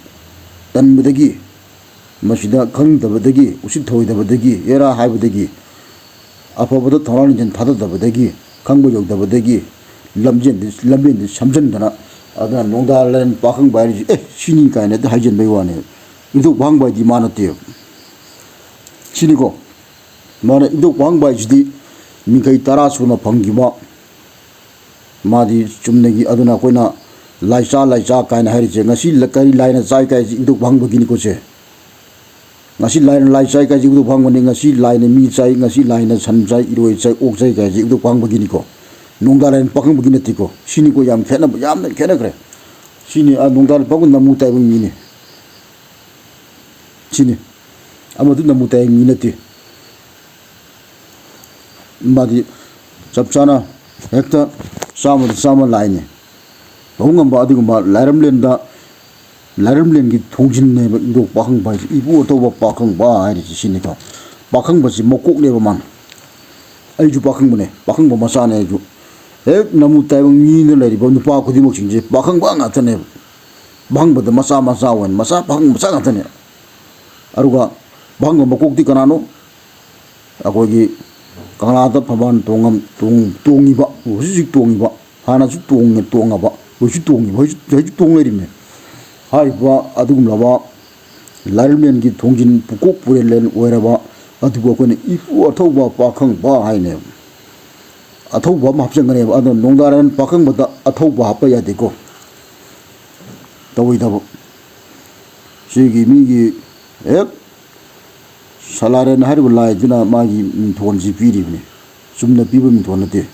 ꯇꯟꯕꯗꯒꯤ, ꯃꯁꯤꯗ ꯈꯪꯗꯕꯗꯒꯤ, ꯎꯁꯤꯠ ꯊꯑꯣꯏꯗꯕꯗꯒꯤ, ꯑꯦꯔꯥ ꯍꯥꯏꯕꯗꯒꯤ, ꯑꯐꯕꯗ ꯊꯧꯔꯥꯡ ꯂꯤꯡꯖꯦꯜ ꯊꯥꯗꯗꯕꯗꯒꯤ, ꯈꯪꯕ ꯌꯧꯗꯕꯗꯒꯤ ꯂꯝꯖꯦꯟꯗꯤ, ꯂꯝꯕꯦꯟꯗꯤ ꯁꯝꯖꯟꯗꯅ, ꯑꯗꯨꯅ ꯅꯣꯡꯗꯥꯂꯦꯟ ꯄꯥꯈꯪꯕ ꯍꯥꯏꯔꯤꯁꯤ, "ꯑꯦ, ꯁꯤꯅꯤ" ꯀꯥꯏꯅ ꯍꯦꯛꯇ ꯍꯥꯏꯖꯤꯟꯕꯩ ꯋꯥꯅꯦꯕ꯫ ꯏꯕꯣꯛ ꯄꯥꯈꯪꯕ ꯍꯥꯏꯗꯤ ꯃꯥ ꯅꯠꯇꯦꯕ꯫ ꯁꯤꯅꯤꯀꯣ꯫ ꯃꯥꯅ ꯏꯕꯣꯛ ꯄꯥꯈꯪꯕ ꯍꯥꯏꯁꯤꯗꯤ ꯃꯤꯡꯈꯩ ꯇꯔꯥ ꯁꯨꯅ ꯐꯪꯈꯤꯕ, ꯃꯥꯗꯤ ꯆꯨꯝꯅꯒꯤ, ꯑꯗꯨꯅ ꯑꯩꯈꯣꯏꯅ ꯂꯥꯏꯆꯥ, ꯂꯥꯏꯆꯥ ꯀꯥꯏꯅ ꯍꯥꯏꯔꯤꯁꯦ, ꯉꯁꯤ ꯀꯔꯤ ꯂꯥꯏꯅ ꯆꯥꯏ ꯀꯥꯏꯁꯦ ꯏꯕꯨꯙꯧ ꯄꯥꯈꯪꯕꯒꯤꯅꯤꯀꯣ ꯁꯦ꯫ ꯉꯁꯤ ꯂꯥꯏꯅ ꯂꯥꯏ ꯆꯥꯏ ꯀꯥꯏꯁꯦ ꯏꯕꯨꯙꯧ ꯄꯥꯈꯪꯕꯅꯤ꯫ ꯉꯁꯤ ꯂꯥꯏꯅ ꯃꯤ ꯆꯥꯏ, ꯉꯁꯤ ꯂꯥꯏꯅ ꯁꯟ ꯆꯥꯏ, ꯏꯔꯣꯏ ꯆꯥꯏ, ꯑꯣꯛ ꯆꯥꯏ ꯀꯥꯏꯁꯦ ꯏꯕꯨꯙꯧ ꯄꯥꯈꯪꯕꯒꯤꯅꯤꯀꯣ꯫ ꯅꯣꯡꯗꯥ ꯂꯥꯏꯔꯦꯟ ꯄꯥꯈꯪꯕꯒꯤ ꯅꯠꯇꯦꯀꯣ꯫ ꯁꯤꯅꯤꯀꯣ ꯌꯥꯝ ꯈꯦꯠꯅꯕ, ꯌꯥꯝꯅ ꯈꯦꯠꯅꯈ꯭ꯔꯦ꯫ ꯁꯤꯅꯤ, ꯑ, ꯅꯣꯡꯗꯥ ꯂꯥꯏꯔꯦꯟ ꯄꯥꯈꯪꯕ ꯅꯃꯨ ꯇꯥꯏꯕ ꯃꯤꯅꯤ꯫ ꯁꯤꯅꯤ꯫ ꯑꯃꯗꯨ ꯅꯃꯨ ꯇꯥꯏꯕ ꯃꯤ ꯅꯠꯇꯦ꯫ ꯃꯥꯗꯤ ꯆꯞ ꯆꯥꯅ ꯍꯦꯛꯇ ꯆꯥꯝꯃꯗ ꯆꯥꯝꯃ ꯂꯥꯏꯅꯤ꯫ ꯇꯧꯕ ꯉꯝꯕ ꯑꯗꯨꯒꯨꯝꯕ ꯂꯥꯏꯔꯝꯂꯦꯟꯗ, ꯂꯥꯏꯔꯝꯂꯦꯟꯒꯤ ꯊꯣꯡꯖꯤꯟꯅꯦꯕ ꯏꯕꯨꯙꯧ ꯄꯥꯈꯪꯕ ꯍꯥꯏꯁꯦ, ꯏꯄꯨ ꯑꯊꯧꯕ ꯄꯥꯈꯪꯕ ꯍꯥꯏꯔꯤꯁꯦ ꯁꯤꯅꯤꯀꯣ꯫ ꯄꯥꯈꯪꯕꯁꯤ ꯃꯀꯣꯛꯅꯦꯕ ꯃꯥꯅ꯫ ꯑꯩꯁꯨ ꯄꯥꯈꯪꯕꯅꯦ, ꯄꯥꯈꯪꯕ ꯃꯆꯥꯅꯦ ꯑꯩꯁꯨ꯫ ꯍꯦꯛ ꯅꯃꯨ ꯇꯥꯏꯕꯪ ꯃꯤꯗ ꯂꯩꯔꯤꯕ ꯅꯨꯄꯥ ꯈꯨꯗꯤꯡꯃꯛꯁꯤꯡꯁꯦ ꯄꯥꯈꯪꯕ ꯉꯥꯛꯇꯅꯦꯕ꯫ ꯄꯥꯈꯪꯕꯗ ꯃꯆꯥ ꯃꯆꯥ ꯑꯣꯏꯅ, ꯃꯆꯥ ꯄꯥꯈꯪ ꯃꯆꯥ ꯉꯥꯛꯇꯅꯦ꯫ ꯑꯗꯨꯒ ꯄꯥꯈꯪꯕ ꯃꯀꯣꯛꯇꯤ ꯀꯅꯥꯅꯣ? ꯑꯩꯈꯣꯏꯒꯤ ꯀꯪꯂꯥꯗ ꯐꯝꯕꯥꯜ ꯇꯣꯡꯉꯝ-, ꯇꯣꯡ-, ꯇꯣꯡꯉꯤꯕ, ꯍꯧꯖꯤꯛ ꯍꯧꯖꯤꯛ ꯇꯣꯡꯉꯤꯕ, ꯍꯥꯟꯅꯁꯨ ꯇꯣꯡꯉꯦ, ꯇꯣꯡꯉꯕ, ꯍꯧꯖꯤꯛꯁꯨ ꯇꯣꯡꯉꯤꯕ, ꯍꯧꯖꯤꯛ, ꯍꯧꯖꯤꯛ ꯇꯣꯡ ꯂꯩꯔꯤꯕꯅꯦ꯫ ꯍꯥꯏꯔꯤꯕ ꯑꯗꯨꯒꯨꯝꯂꯕ ꯂꯥꯏꯔꯦꯝꯂꯦꯟꯒꯤ ꯊꯣꯡꯖꯤꯟ ꯄꯨꯀꯣꯛ ꯄꯨꯔꯦꯜꯂꯦꯟ ꯑꯣꯏꯔꯕ ꯑꯗꯨꯕꯨ ꯑꯩꯈꯣꯏꯅ ꯏꯄꯨ ꯑꯊꯧꯕ ꯄꯥꯈꯪꯕ ꯍꯥꯏꯅꯦꯕ꯫ ꯑꯊꯧꯕ ꯑꯃ ꯍꯥꯞꯆꯤꯟꯒꯅꯦꯕ꯫ ꯑꯗꯣ ꯅꯣꯡꯗꯥꯔꯦꯟ ꯄꯥꯈꯪꯕꯗ ꯑꯊꯧꯕ ꯍꯥꯞꯄ ꯌꯥꯗꯦꯀꯣ꯫ ꯇꯧꯔꯣꯏꯗꯕ꯫ ꯁꯤꯒꯤ ꯃꯤꯒꯤ ꯍꯦꯛ ꯁꯂꯥꯔꯦꯟ ꯍꯥꯏꯔꯤꯕ ꯂꯥꯏꯗꯨꯅ ꯃꯥꯒꯤ ꯃꯤꯡꯊꯣꯟꯁꯤ ꯄꯤꯔꯤꯕꯅꯤ꯫ ꯆꯨꯝꯅ ꯄꯤꯕ ꯃꯤꯡꯊꯣꯟ ꯅꯠꯇꯦ꯫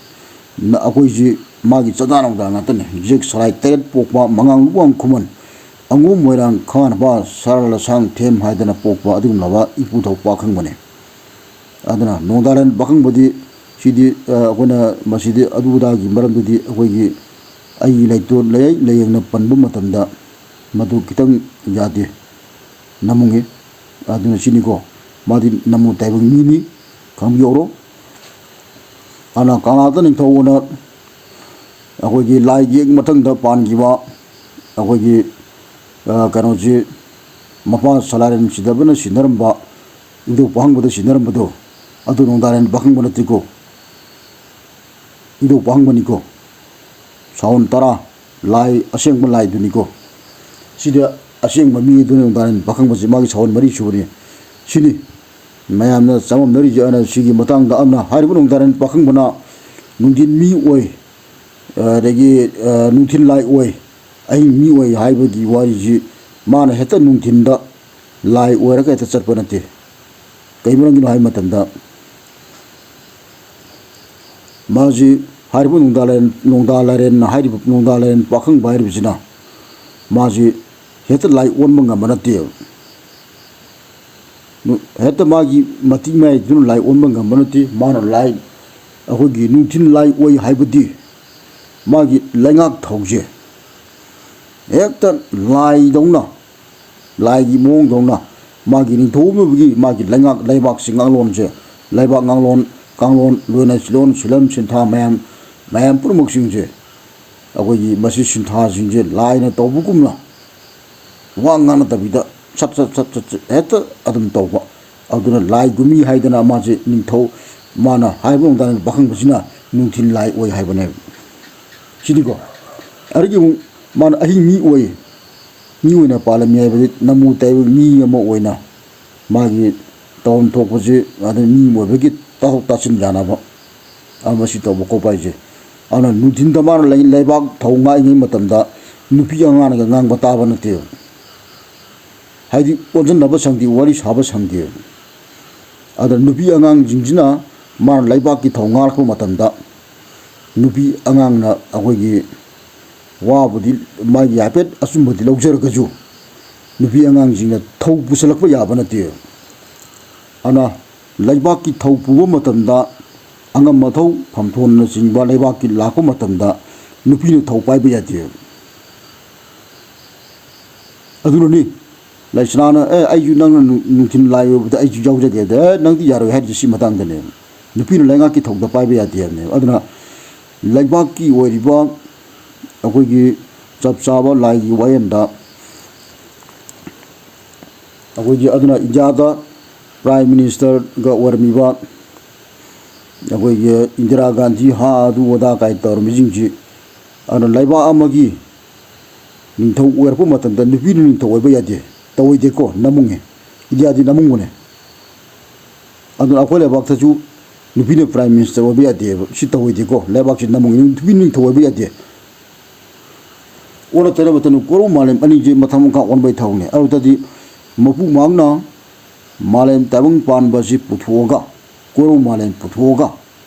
ꯅ-, ꯑꯩꯈꯣꯏꯁꯤ ꯃꯥꯒꯤ ꯆꯥꯗꯥ ꯅꯧꯗꯥ ꯉꯥꯛꯇꯅꯤ꯫ ꯍꯧꯖꯤꯛ ꯁꯂꯥꯏ ꯇꯔꯦꯠ ꯄꯣꯛꯄ ꯃꯉꯥꯡ ꯂꯨꯋꯥꯡ ꯈꯨꯃꯟ, ꯑꯉꯣꯝ ꯃꯣꯏꯔꯥꯡ ꯈꯥꯅꯕ ꯁꯔꯥ ꯂꯁꯥꯡ ꯊꯦꯝ ꯍꯥꯏꯗꯅ ꯄꯣꯛꯄ ꯑꯗꯨꯒꯨꯝꯂꯕ ꯏꯄꯨ ꯊꯧ ꯄꯥꯈꯪꯕꯅꯤ꯫ ꯑꯗꯨꯅ ꯅꯣꯡꯗꯥꯔꯦꯟ ꯄꯥꯈꯪꯕꯗꯤ ꯁꯤꯗꯤ, ꯑ, ꯑꯩꯈꯣꯏꯅ ꯃꯁꯤꯗꯤ ꯑꯗꯨ ꯑꯗꯥꯒꯤ ꯃꯔꯝꯗꯨꯗꯤ ꯑꯩꯈꯣꯏꯒꯤ ꯑꯩꯒꯤ ꯂꯩꯇꯣꯟ ꯂꯩ-, ꯂꯥꯏꯌꯦꯡꯅ ꯄꯟꯕ ꯃꯇꯝꯗ ꯃꯗꯨ ꯈꯤꯇꯪ ꯌꯥꯗꯦ꯫ ꯅꯃꯨꯡꯉꯤ꯫ ꯑꯗꯨꯅ ꯁꯤꯅꯤꯀꯣ, ꯃꯥꯗꯤ ꯅꯃꯨ ꯇꯥꯏꯕꯪ ꯃꯤꯅꯤ, ꯈꯪꯕꯤꯍꯧꯔꯣ꯫ ꯑꯗꯨꯅ ꯀꯪꯂꯥꯇꯣꯟ ꯅꯤꯡꯊꯧꯅ ꯑꯩꯈꯣꯏꯒꯤ ꯂꯥꯏꯒꯤ ꯍꯦꯛ ꯃꯊꯪꯗ ꯄꯥꯟꯈꯤꯕ ꯑꯩꯈꯣꯏꯒꯤ, ꯑ, ꯀꯩꯅꯣꯁꯤ, ꯃꯄꯥ ꯁꯂꯥꯔꯦꯟ ꯁꯤꯗꯕꯅ ꯁꯤꯟꯅꯔꯝꯕ, ꯏꯕꯨꯙꯧ ꯄꯥꯈꯪꯕꯗ ꯁꯤꯟꯅꯔꯝꯕꯗꯣ, ꯑꯗꯨ ꯅꯣꯡꯗꯥꯔꯦꯟ ꯄꯥꯈꯪꯕ ꯅꯠꯇꯦꯀꯣ, ꯏꯕꯨꯙꯧ ꯄꯥꯈꯪꯕꯅꯤꯀꯣ꯫ ꯁꯥꯎꯟ ꯇꯔꯥ, ꯂꯥꯏ, ꯑꯁꯦꯡꯕ ꯂꯥꯏꯗꯨꯅꯤꯀꯣ꯫ ꯁꯤꯗ ꯑꯁꯦꯡꯕ ꯃꯤ ꯑꯗꯨꯅ ꯅꯣꯡꯗꯥꯔꯦꯟ ꯄꯥꯈꯪꯕꯁꯤ ꯃꯥꯒꯤ ꯁꯥꯎꯟ ꯃꯔꯤ ꯁꯨꯕꯅꯤ꯫ ꯁꯤꯅꯤ ꯃꯌꯥꯝꯅ ꯆꯃꯝꯅꯔꯤꯁꯦ꯫ ꯑꯗꯨꯅ ꯁꯤꯒꯤ ꯃꯇꯥꯡꯗ ꯑꯗꯨꯅ ꯍꯥꯏꯔꯤꯕ ꯅꯣꯡꯗꯥꯔꯦꯟ ꯄꯥꯈꯪꯕꯅ ꯅꯨꯡꯊꯤꯟ ꯃꯤ ꯑꯣꯏ, ꯑꯗꯒꯤ, ꯑ, ꯅꯨꯡꯊꯤꯜ ꯂꯥꯏ ꯑꯣꯏ, ꯑꯍꯤꯡ ꯃꯤ ꯑꯣꯏ ꯍꯥꯏꯕꯒꯤ ꯋꯥꯔꯤꯁꯤ ꯃꯥꯅ ꯍꯦꯛꯇ ꯅꯨꯡꯊꯤꯟꯗ ꯂꯥꯏ ꯑꯣꯏꯔꯒ ꯍꯦꯛꯇ ꯆꯠꯄ ꯅꯠꯇꯦ꯫ ꯀꯩ ꯃꯔꯝꯒꯤꯅꯣ ꯍꯥꯏꯕ ꯃꯇꯝꯗ, ꯃꯥꯁꯤ ꯍꯥꯏꯔꯤꯕ ꯅꯣꯡꯗꯥ ꯂꯥꯏꯔꯦꯟ, ꯅꯣꯡꯗꯥ ꯂꯥꯏꯔꯦꯟ ꯍꯥꯏꯔꯤꯕ, ꯅꯣꯡꯗꯥ ꯂꯥꯏꯔꯦꯟ ꯄꯥꯈꯪꯕ ꯍꯥꯏꯔꯤꯕꯁꯤꯅ ꯃꯥꯁꯤ ꯍꯦꯛꯇ ꯂꯥꯏ ꯑꯣꯟꯕ ꯉꯝꯕ ꯅꯠꯇꯦꯕ꯫ ꯅꯨ-, ꯍꯦꯛꯇ ꯃꯥꯒꯤ ꯃꯇꯤꯛ ꯃꯌꯥꯏꯗꯨꯅ ꯂꯥꯏ ꯑꯣꯟꯕ ꯉꯝꯕ ꯅꯠꯇꯦ꯫ ꯃꯥꯅ ꯂꯥꯏ, ꯑꯩꯈꯣꯏꯒꯤ ꯅꯨꯡꯊꯤꯜ ꯂꯥꯏ ꯑꯣꯏ ꯍꯥꯏꯕꯗꯤ ꯃꯥꯒꯤ ꯂꯩꯉꯥꯛ ꯊꯧꯁꯦ ꯍꯦꯛꯇ ꯂꯥꯏꯗꯧꯅ, ꯂꯥꯏꯒꯤ ꯃꯑꯣꯡꯗꯧꯅ ꯃꯥꯒꯤ ꯅꯤꯡꯊꯧ ꯑꯃꯒꯤ ꯃꯥꯒꯤ ꯂꯩꯉꯥꯛ, ꯂꯩꯕꯥꯛꯁꯤ ꯉꯥꯡꯂꯣꯟꯁꯦ, ꯂꯩꯕꯥꯛ ꯉꯥꯡꯂꯣꯟ, ꯀꯥꯡꯂꯣꯟ, ꯂꯣꯏꯅ ꯂꯣꯟ, ꯁꯤꯂꯝ ꯁꯤꯟꯊꯥ ꯃꯌꯥꯝ, ꯃꯌꯥꯝ ꯄꯨꯝꯅꯃꯛꯁꯤꯡꯁꯦ ꯑꯩꯈꯣꯏꯒꯤ ꯃꯁꯤ ꯁꯤꯟꯊꯥꯁꯤꯡꯁꯦ ꯂꯥꯏꯅ ꯇꯧꯕꯒꯨꯝꯅ ꯋꯥ ꯉꯥꯡꯅꯗꯕꯤꯗ ꯁꯠ ꯁꯠ ꯁꯠ ꯁꯠ ꯁꯠ ꯍꯦꯛꯇ ꯑꯗꯨꯝ ꯇꯧꯕ꯫ ꯑꯗꯨꯅ ꯂꯥꯏ ꯒꯨꯃꯤ ꯍꯥꯏꯗꯅ ꯃꯥꯁꯦ ꯅꯤꯡꯊꯧ, ꯃꯥꯅ ꯍꯥꯏꯕ ꯃꯇꯝꯗ ꯄꯥꯈꯪꯕꯁꯤꯅ ꯅꯨꯡꯊꯤꯜ ꯂꯥꯏ ꯑꯣꯏ ꯍꯥꯏꯕꯅꯦꯕ꯫ ꯁꯤꯅꯤꯀꯣ꯫ ꯑꯗꯒꯤ ꯑꯃꯨꯛ ꯃꯥꯅ ꯑꯍꯤꯡ ꯃꯤ ꯑꯣꯏ, ꯃꯤ ꯑꯣꯏꯅ ꯄꯥꯜꯂꯝꯃꯤ ꯍꯥꯏꯕꯗꯤ ꯅꯃꯨ ꯇꯥꯏꯕ ꯃꯤ ꯑꯃ ꯑꯣꯏꯅ ꯃꯥꯒꯤ ꯇꯧꯐꯝ ꯊꯣꯛꯄꯁꯤ ꯑꯗꯨ ꯃꯤ ꯑꯣꯏꯕꯒꯤ ꯇꯥꯊꯣꯛ ꯇꯥꯁꯤꯟ ꯌꯥꯅꯕ ꯑꯃ ꯁꯤ ꯇꯧꯕ ꯈꯣꯠꯄ ꯍꯥꯏꯁꯦ꯫ ꯑꯗꯨꯅ ꯅꯨꯡꯊꯤꯟꯗ ꯃꯥꯅ ꯂꯩ-, ꯂꯩꯕꯥꯛ ꯊꯧ ꯉꯥꯛꯏꯉꯩ ꯃꯇꯝꯗ ꯅꯨꯄꯤ ꯑꯉꯥꯡꯅꯒ ꯉꯥꯡꯕ ꯇꯥꯕ ꯅꯠꯇꯦꯕ꯫ ꯍꯥꯏꯗꯤ ꯑꯣꯟꯁꯤꯟꯅꯕ ꯁꯪꯗꯦ, ꯋꯥꯔꯤ ꯁꯥꯕ ꯁꯪꯗꯦꯕ꯫ ꯑꯗ ꯅꯨꯄꯤ ꯑꯉꯥꯡꯁꯤꯡꯁꯤꯅ ꯃꯥꯅ ꯂꯩꯕꯥꯛꯀꯤ ꯊꯧ ꯉꯥꯛꯂꯛꯄ ꯃꯇꯝꯗ ꯅꯨꯄꯤ ꯑꯉꯥꯡꯅ ꯑꯩꯈꯣꯏꯒꯤ ꯋꯥꯕꯨꯗꯤ ꯃꯥꯒꯤ ꯍꯥꯏꯐꯦꯠ ꯑꯆꯨꯝꯕꯗꯤ ꯂꯧꯖꯔꯒꯁꯨ ꯅꯨꯄꯤ ꯑꯉꯥꯡꯁꯤꯡꯅ ꯊꯧ ꯄꯨꯁꯜꯂꯛꯄ ꯌꯥꯕ ꯅꯠꯇꯦ꯫ ꯑꯗꯨꯅ ꯂꯩꯕꯥꯛꯀꯤ ꯊꯧ ꯄꯨꯕ ꯃꯇꯝꯗ ꯑꯉꯝ ꯑꯊꯧ, ꯐꯝꯊꯣꯟꯅꯆꯤꯡꯕ ꯂꯩꯕꯥꯛꯀꯤ ꯂꯥꯛꯄ ꯃꯇꯝꯗ ꯅꯨꯄꯤꯅ ꯊꯧ ꯄꯥꯏꯕ ꯌꯥꯗꯦ꯫ ꯑꯗꯨꯅꯅꯤ ꯂꯩꯁꯅꯥꯅ, "ꯑꯦ, ꯑꯩꯁꯨ ꯅꯪꯅ ꯅꯨꯡ-, ꯅꯨꯡꯊꯤꯜ ꯂꯥꯏ ꯑꯣꯏꯕꯗ ꯑꯩꯁꯨ ꯌꯥꯎꯖꯒꯦ", ꯑꯗ, "ꯑꯦ, ꯅꯪꯗꯤ ꯌꯥꯔꯣꯏ" ꯍꯥꯏꯔꯤꯁꯦ ꯁꯤ ꯃꯇꯥꯡꯗꯅꯦ꯫ ꯅꯨꯄꯤꯅ ꯂꯩꯉꯥꯛꯀꯤ ꯊꯧꯗ ꯄꯥꯏꯕ ꯌꯥꯗꯦ ꯍꯥꯏꯕꯅꯦꯕ꯫ ꯑꯗꯨꯅ ꯂꯩꯕꯥꯛꯀꯤ ꯑꯣꯏꯔꯤꯕ ꯑꯩꯈꯣꯏꯒꯤ ꯆꯞ ꯆꯥꯕ ꯂꯥꯏꯒꯤ ꯋꯥꯌꯦꯜꯗ ꯑꯩꯈꯣꯏꯒꯤ, ꯑꯗꯨꯅ ꯏꯟꯗꯤꯌꯥꯗ Prime Ministerꯒ ꯑꯣꯏꯔꯝꯃꯤꯕ ꯑꯩꯈꯣꯏꯒꯤ ꯏꯟꯗꯤꯔꯥ ꯒꯥꯟꯙꯤ, ꯍꯥ, ꯑꯗꯨ ꯑꯗꯥ ꯀꯥꯏ ꯇꯧꯔꯝꯃꯤꯁꯤꯡꯁꯤ, ꯑꯗꯨꯅ ꯂꯩꯕꯥꯛ ꯑꯃꯒꯤ ꯅꯤꯡꯊꯧ ꯑꯣꯏꯔꯛꯄ ꯃꯇꯝꯗ ꯅꯨꯄꯤꯅ ꯅꯤꯡꯊꯧ ꯑꯣꯏꯕ ꯌꯥꯗꯦ, ꯇꯧꯑꯣꯏꯗꯦꯀꯣ, ꯅꯝꯃꯨꯡꯉꯦ, ꯏꯟꯗꯤꯌꯥꯗꯤ ꯅꯝꯃꯨꯡꯕꯅꯦ꯫ ꯑꯗꯨꯅ ꯑꯩꯈꯣꯏ ꯂꯩꯕꯥꯛꯇꯁꯨ ꯅꯨꯄꯤꯅ Prime Minister ꯑꯣꯏꯕ ꯌꯥꯗꯦꯕ, ꯁꯤ ꯇꯧꯑꯣꯏꯗꯦꯀꯣ, ꯂꯩꯕꯥꯛꯁꯤ ꯅꯝꯃꯨꯡꯉꯦ, ꯅꯨꯄꯤꯅ ꯅꯤꯡꯊꯧ ꯑꯣꯏꯕ ꯌꯥꯗꯦ꯫ ꯑꯣꯟꯅ ꯇꯩꯅꯕꯗꯅ ꯀꯣꯔꯧ ꯃꯥꯂꯦꯝ ꯑꯅꯤꯁꯦ ꯃꯊꯪ ꯃꯈꯥ ꯑꯣꯟꯕꯩ ꯊꯕꯛꯅꯦ꯫ ꯑꯗꯨꯗꯗꯤ ꯃꯄꯨ ꯃꯥꯡꯅ ꯃꯥꯂꯦꯝ ꯇꯥꯏꯕꯪ ꯄꯥꯟꯕꯁꯤ ꯄꯨꯊꯣꯛꯑꯒ, ꯀꯣꯔꯧ ꯃꯥꯂꯦꯝ ꯄꯨꯊꯣꯛꯑꯒ,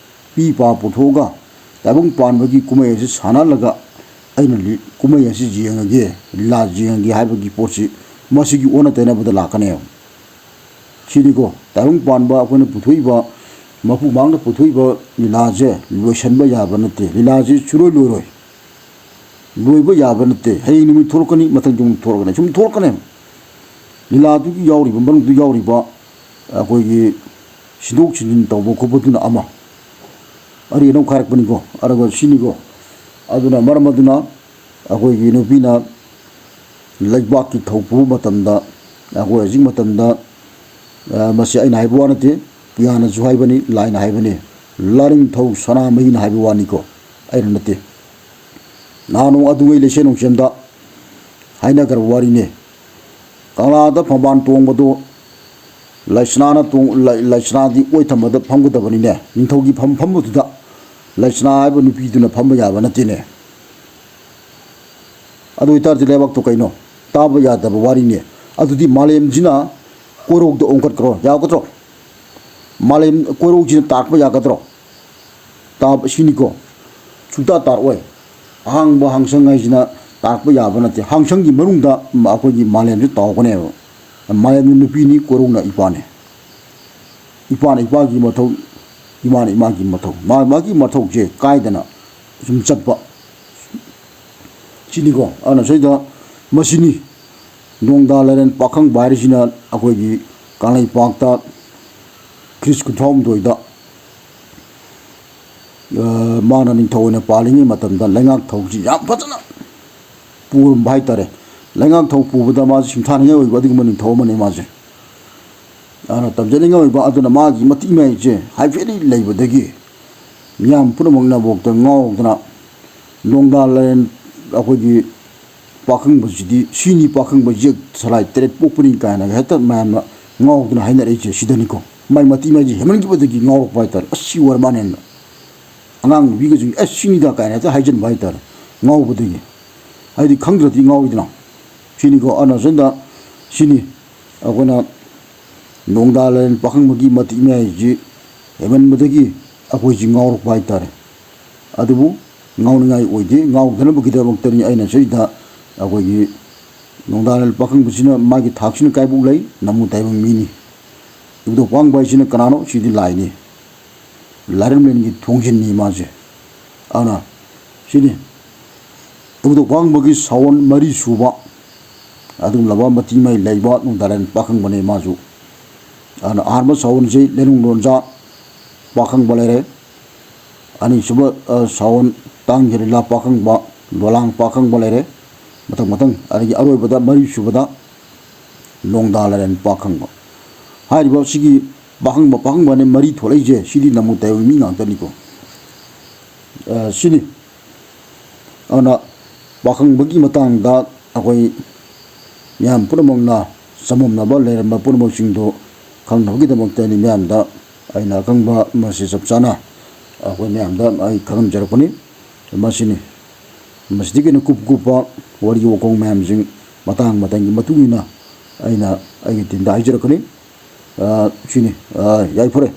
ꯄꯤ ꯄꯥ ꯄꯨꯊꯣꯛꯑꯒ ꯇꯥꯏꯕꯪ ꯄꯥꯟꯕꯒꯤ ꯀꯨꯝꯍꯩ ꯑꯁꯤ ꯁꯥꯟꯅꯍꯜꯂꯒ ꯑꯩꯅ ꯂꯤ-, ꯀꯨꯝꯍꯩ ꯑꯁꯤ ꯌꯦꯡꯉꯒꯦ, ꯂꯤꯂꯥ ꯌꯦꯡꯉꯒꯦ ꯍꯥꯏꯕꯒꯤ ꯄꯣꯠꯁꯤ ꯃꯁꯤꯒꯤ ꯑꯣꯟꯅ ꯇꯩꯅꯕꯗ ꯂꯥꯛꯀꯅꯦꯕ꯫ ꯁꯤꯅꯤꯀꯣ, ꯇꯥꯏꯕꯪ ꯄꯥꯟꯕ ꯑꯩꯈꯣꯏꯅ ꯄꯨꯊꯣꯛꯏꯕ, ꯃꯄꯨ ꯃꯥꯡꯗ ꯄꯨꯊꯣꯛꯏꯕ ꯂꯤꯂꯥꯁꯦ ꯂꯣꯏꯁꯤꯟꯕ ꯌꯥꯕ ꯅꯠꯇꯦ꯫ ꯂꯤꯂꯥꯁꯦ ꯁꯨꯡꯂꯣꯏ ꯂꯣꯏꯔꯣꯏ, ꯂꯣꯏꯕ ꯌꯥꯕ ꯅꯠꯇꯦ꯫ ꯍꯌꯦꯡ ꯅꯨꯃꯤꯠ ꯊꯣꯛꯂꯛꯀꯅꯤ, ꯃꯊꯪꯒꯤ ꯅꯨꯃꯤꯠ ꯊꯣꯛꯂꯛꯀꯅꯤ, ꯁꯨꯝ ꯊꯣꯛꯂꯛꯀꯅꯦꯕ꯫ ꯂꯤꯂꯥꯗꯨꯒꯤ ꯌꯥꯎꯔꯤꯕ, ꯃꯅꯨꯡꯗ ꯌꯥꯎꯔꯤꯕ ꯑꯩꯈꯣꯏꯒꯤ ꯁꯤꯟꯗꯣꯛ ꯁꯤꯟꯖꯤꯟ ꯇꯧꯕ ꯈꯣꯠꯄꯗꯨꯅ ꯑꯃ, ꯑꯔꯤ ꯑꯅꯧ ꯈꯥꯏꯔꯛꯄꯅꯤꯀꯣ꯫ ꯑꯗꯨꯒ ꯁꯤꯅꯤꯀꯣ, ꯑꯗꯨꯅ ꯃꯔꯝ ꯑꯗꯨꯅ ꯑꯩꯈꯣꯏꯒꯤ ꯅꯨꯄꯤꯅ ꯂꯩꯕꯥꯛꯀꯤ ꯊꯧ ꯄꯨꯕ ꯃꯇꯝꯗ, ꯑꯩꯈꯣꯏ ꯍꯧꯖꯤꯛ ꯃꯇꯝꯗ, ꯑ, ꯃꯁꯤ ꯑꯩꯅ ꯍꯥꯏꯕ ꯋꯥ ꯅꯠꯇꯦ, ꯄꯨꯌꯥꯅꯁꯨ ꯍꯥꯏꯕꯅꯤ, ꯂꯥꯏꯅ ꯍꯥꯏꯕꯅꯤ, ꯂꯥꯔꯤꯡꯊꯧ ꯁꯅꯥꯃꯍꯤꯅ ꯍꯥꯏꯕ ꯋꯥꯅꯤꯀꯣ, ꯑꯩꯅ ꯅꯠꯇꯦ꯫ ꯅꯍꯥꯟ ꯅꯣꯡ ꯑꯗꯨꯉꯩ ꯂꯩꯁꯦ ꯅꯣꯡꯆꯦꯝꯗ ꯍꯥꯏꯅꯈ꯭ꯔꯕ ꯋꯥꯔꯤꯅꯤ꯫ ꯀꯪꯂꯥꯗ ꯐꯝꯕꯥꯜ ꯇꯣꯡꯕꯗꯨ ꯂꯩꯁꯅꯥꯅ ꯇꯣꯡ-, ꯂꯩ-, ꯂꯩꯁꯅꯥꯗꯤ ꯑꯣꯏ ꯊꯝꯕꯗ ꯐꯝꯒꯗꯕꯅꯤꯅꯦ꯫ ꯅꯤꯡꯊꯧꯒꯤ ꯐꯝ ꯐꯝꯕꯗꯨꯗ ꯂꯩꯁꯅꯥ ꯍꯥꯏꯕ ꯅꯨꯄꯤꯗꯨꯅ ꯐꯝꯕ ꯌꯥꯕ ꯅꯠꯇꯦꯅꯦ꯫ ꯑꯗꯨ ꯑꯣꯏꯇꯥꯔꯗꯤ ꯂꯩꯕꯥꯛꯇꯣ ꯀꯩꯅꯣ? ꯇꯥꯕ ꯌꯥꯗꯕ ꯋꯥꯔꯤꯅꯦ꯫ ꯑꯗꯨꯗꯤ ꯃꯥꯂꯦꯝꯁꯤꯅ ꯀꯣꯏꯔꯧꯗ ꯑꯣꯟꯈꯠꯈ꯭ꯔꯣ, ꯌꯥꯒꯗ꯭ꯔꯣ? ꯃꯥꯂꯦꯝ ꯀꯣꯏꯔꯧꯁꯤꯅ ꯇꯥꯔꯛꯄ ꯌꯥꯒꯗ꯭ꯔꯣ? ꯇꯥꯕ ꯁꯤꯅꯤꯀꯣ, ꯁꯨꯡꯇꯥ ꯇꯥꯔꯛꯑꯣꯏ꯫ ꯑꯍꯥꯡꯕ ꯍꯥꯡꯁꯪ ꯍꯥꯏꯁꯤꯅ ꯇꯥꯔꯛꯄ ꯌꯥꯕ ꯅꯠꯇꯦ꯫ ꯍꯥꯡꯁꯪꯒꯤ ꯃꯅꯨꯡꯗ ꯃ-, ꯑꯩꯈꯣꯏꯒꯤ ꯃꯥꯂꯦꯝꯁꯦ ꯇꯥꯎꯒꯅꯦꯕ꯫ ꯃꯥꯂꯦꯝꯒꯤ ꯅꯨꯄꯤꯅꯤ, ꯀꯣꯔꯧꯅ ꯏꯄꯥꯅꯤ꯫ ꯏꯄꯥꯅ ꯏꯄꯥꯒꯤ ꯃꯊꯧ, ꯏꯃꯥꯅ ꯏꯃꯥꯒꯤ ꯃꯊꯧ, ꯃꯥ ꯃꯥꯒꯤ ꯃꯊꯧꯁꯦ ꯀꯥꯏꯗꯅ ꯁꯨꯝ ꯆꯠꯄ꯫ ꯁꯤꯅꯤꯀꯣ, ꯑꯗꯨꯅ ꯁꯤꯗ ꯃꯁꯤꯅꯤ ꯅꯣꯡꯗꯥ ꯂꯥꯏꯔꯦꯟ ꯄꯥꯈꯪꯕ ꯍꯥꯏꯔꯤꯁꯤꯅ ꯑꯩꯈꯣꯏꯒꯤ ꯀꯪꯂꯩꯄꯥꯛꯇ ꯈ꯭ꯔꯤꯁ ꯀꯨꯟꯊ꯭ꯔꯥ ꯍꯨꯝꯗꯣꯏꯗ, ꯑ, ꯃꯥꯅ ꯅꯤꯡꯊꯧ ꯑꯣꯏꯅ ꯄꯥꯜꯂꯤꯉꯩ ꯃꯇꯝꯗ ꯂꯩꯉꯥꯛ ꯊꯧꯁꯤ ꯌꯥꯝ ꯐꯖꯅ ꯄꯨꯔꯝꯕ ꯍꯥꯏꯇꯥꯔꯦ꯫ ꯂꯩꯉꯥꯛ ꯊꯧ ꯄꯨꯕꯗ ꯃꯥꯁꯦ ꯁꯤꯡꯊꯥꯅꯤꯡꯉꯥꯏ ꯑꯣꯏꯕ ꯑꯗꯨꯒꯨꯝꯕ ꯅꯤꯡꯊꯧ ꯑꯃꯅꯤ ꯃꯥꯁꯦ꯫ ꯑꯗꯨꯅ ꯇꯝꯖꯅꯤꯡꯉꯥꯏ ꯑꯣꯏꯕ, ꯑꯗꯨꯅ ꯃꯥꯒꯤ ꯃꯇꯤꯛ ꯃꯌꯥꯏꯁꯦ ꯍꯥꯏꯐꯦꯠꯇꯤ ꯂꯩꯕꯗꯒꯤ ꯃꯤꯌꯥꯝ ꯄꯨꯝꯅꯃꯛꯅꯐꯥꯎꯗ ꯉꯥꯎꯗꯅ ꯅꯣꯡꯗꯥ ꯂꯥꯏꯔꯦꯟ ꯑꯩꯈꯣꯏꯒꯤ ꯄꯥꯈꯪꯕꯁꯤꯗꯤ ꯁꯤꯅꯤ, ꯄꯥꯈꯪꯕ ꯌꯦꯛ ꯁꯂꯥꯏ ꯇꯔꯦꯠ ꯄꯣꯛꯄꯅꯤ ꯀꯥꯏꯅ ꯍꯦꯛꯇ ꯃꯌꯥꯝꯅ ꯉꯥꯎꯗꯅ ꯍꯥꯏꯅꯔꯛꯏꯁꯦ ꯁꯤꯗꯅꯤꯀꯣ꯫ ꯃꯥꯏ ꯃꯇꯤꯛ ꯃꯌꯥꯏꯁꯦ ꯍꯦꯟꯃꯟꯈꯤꯕꯗꯒꯤ ꯉꯥꯎꯔꯛꯄ ꯍꯥꯏꯇꯥꯔꯦ꯫ "ꯑꯁ, ꯁꯤ ꯑꯣꯏꯔ ꯃꯥꯅꯦꯅ" ꯑꯉꯥꯡ ꯅꯨꯄꯤꯒꯁꯨ "ꯑꯁ, ꯁꯤꯅꯤꯗ" ꯀꯥꯏꯅ ꯍꯦꯛꯇ ꯍꯥꯏꯖꯤꯟꯕ ꯍꯥꯏꯇꯥꯔꯦ, ꯉꯥꯎꯕꯗꯒꯤ꯫ ꯍꯥꯏꯗꯤ ꯈꯪꯗ꯭ꯔꯗꯤ ꯉꯥꯎꯔꯤꯗꯅ꯫ ꯁꯤꯅꯤꯀꯣ, ꯑꯗꯨꯅ ꯁꯣꯝꯗ ꯁꯤꯅꯤ ꯑꯩꯈꯣꯏꯅ ꯅꯣꯡꯗꯥ ꯂꯥꯏꯔꯦꯟ ꯄꯥꯈꯪꯕꯒꯤ ꯃꯇꯤꯛ ꯃꯌꯥꯏꯁꯤ ꯍꯦꯟꯃꯟꯕꯗꯒꯤ ꯑꯩꯈꯣꯏꯁꯤ ꯉꯥꯎꯔꯛꯄ ꯍꯥꯏꯇꯥꯔꯦ꯫ ꯑꯗꯨꯕꯨ ꯉꯥꯎꯅꯤꯡꯉꯥꯏ ꯑꯣꯏꯗꯦ꯫ ꯉꯥꯎꯗꯅꯕꯒꯤꯗꯃꯛꯇꯅꯤ ꯑꯩꯅ ꯁꯤꯗ ꯑꯩꯈꯣꯏꯒꯤ ꯅꯣꯡꯗꯥ ꯂꯥꯏꯔꯦꯟ ꯄꯥꯈꯪꯕꯁꯤꯅ ꯃꯥꯒꯤ ꯊꯥꯛꯁꯤꯅ ꯀꯥꯏꯕꯣꯛ ꯂꯩ, ꯅꯃꯨ ꯇꯥꯏꯕꯪ ꯃꯤꯅꯤ꯫ ꯏꯕꯨꯙꯧ ꯄꯥꯡꯕ ꯍꯥꯏꯁꯤꯅ ꯀꯅꯥꯅꯣ? ꯁꯤꯗꯤ ꯂꯥꯏꯅꯤ꯫ ꯂꯥꯏꯔꯦꯝꯂꯦꯟꯒꯤ ꯊꯣꯡꯖꯤꯟꯅꯤ ꯃꯥꯁꯦ꯫ ꯑꯗꯨꯅ ꯁꯤꯅꯤ ꯏꯕꯨꯙꯧ ꯄꯥꯡꯕꯒꯤ ꯁꯥꯋꯣꯟ ꯃꯔꯤ ꯁꯨꯕ ꯑꯗꯨꯒꯨꯝꯂꯕ ꯃꯇꯤꯛ ꯃꯩ ꯂꯩꯕ ꯅꯣꯡꯗꯥ ꯂꯥꯏꯔꯦꯟ ꯄꯥꯈꯪꯕꯅꯤ ꯃꯥꯁꯨ꯫ ꯑꯗꯨꯅ ꯑꯍꯥꯟꯕ ꯁꯥꯋꯣꯟꯁꯤ ꯂꯩꯅꯨꯡ ꯂꯣꯟꯖꯥ ꯄꯥꯈꯪꯕ ꯂꯩꯔꯦ꯫ ꯑꯅꯤꯁꯨꯕ, ꯑ, ꯁꯥꯋꯣꯟ ꯇꯥꯡ ꯖꯦꯔꯤꯂꯥ ꯄꯥꯈꯪꯕ, ꯂꯣꯂꯥꯡ ꯄꯥꯈꯪꯕ ꯂꯩꯔꯦ꯫ ꯃꯊꯪ ꯃꯊꯪ, ꯑꯗꯒꯤ ꯑꯔꯣꯏꯕꯗ ꯃꯔꯤ ꯁꯨꯕꯗ ꯅꯣꯡꯗꯥ ꯂꯥꯏꯔꯦꯟ ꯄꯥꯈꯪꯕ꯫ ꯍꯥꯏꯔꯤꯕ ꯁꯤꯒꯤ ꯄꯥꯈꯪꯕ, ꯄꯥꯈꯪꯕꯅ ꯃꯔꯤ ꯊꯣꯛꯂꯛꯏꯁꯦ, ꯁꯤꯗꯤ ꯅꯃꯨ ꯇꯥꯏꯕꯪ ꯃꯤ ꯉꯥꯛꯇꯅꯤꯀꯣ꯫ ꯑ, ꯁꯤꯅꯤ꯫ ꯑꯗꯨꯅ ꯄꯥꯈꯪꯕꯒꯤ ꯃꯇꯥꯡꯗ ꯑꯩꯈꯣꯏ ꯃꯤꯌꯥꯝ ꯄꯨꯝꯅꯃꯛꯅ ꯆꯃꯝꯅꯕ ꯂꯩꯔꯝꯕ ꯄꯨꯝꯅꯃꯛꯁꯤꯡꯗꯨ ꯈꯪꯅꯕꯒꯤꯗꯃꯛꯇꯅꯤ ꯃꯌꯥꯝꯗ ꯑꯩꯅ ꯑꯈꯪꯕ ꯃꯁꯤ ꯆꯞ ꯆꯥꯅ ꯑꯩꯈꯣꯏ ꯃꯌꯥꯝꯗ ꯑꯩ ꯈꯪꯍꯟꯖꯔꯛꯄꯅꯤ꯫ ꯃꯁꯤꯅꯤ꯫ ꯃꯁꯤꯗꯒꯤ ꯍꯦꯟꯅ ꯀꯨꯞ ꯀꯨꯞꯄ ꯋꯥꯔꯤ ꯋꯥꯈꯣꯡ ꯃꯌꯥꯝꯁꯤꯡ ꯃꯇꯥꯡ ꯃꯇꯝꯒꯤ ꯃꯇꯨꯡ ꯏꯟꯅ ꯑꯩꯅ ꯑꯩꯒꯤ ꯇꯤꯝꯗ ꯍꯥꯏꯖꯔꯛꯀꯅꯤ꯫ ꯑ, ꯁꯤꯅꯤ꯫ ꯑ, ꯌꯥꯏꯐꯔꯦ꯫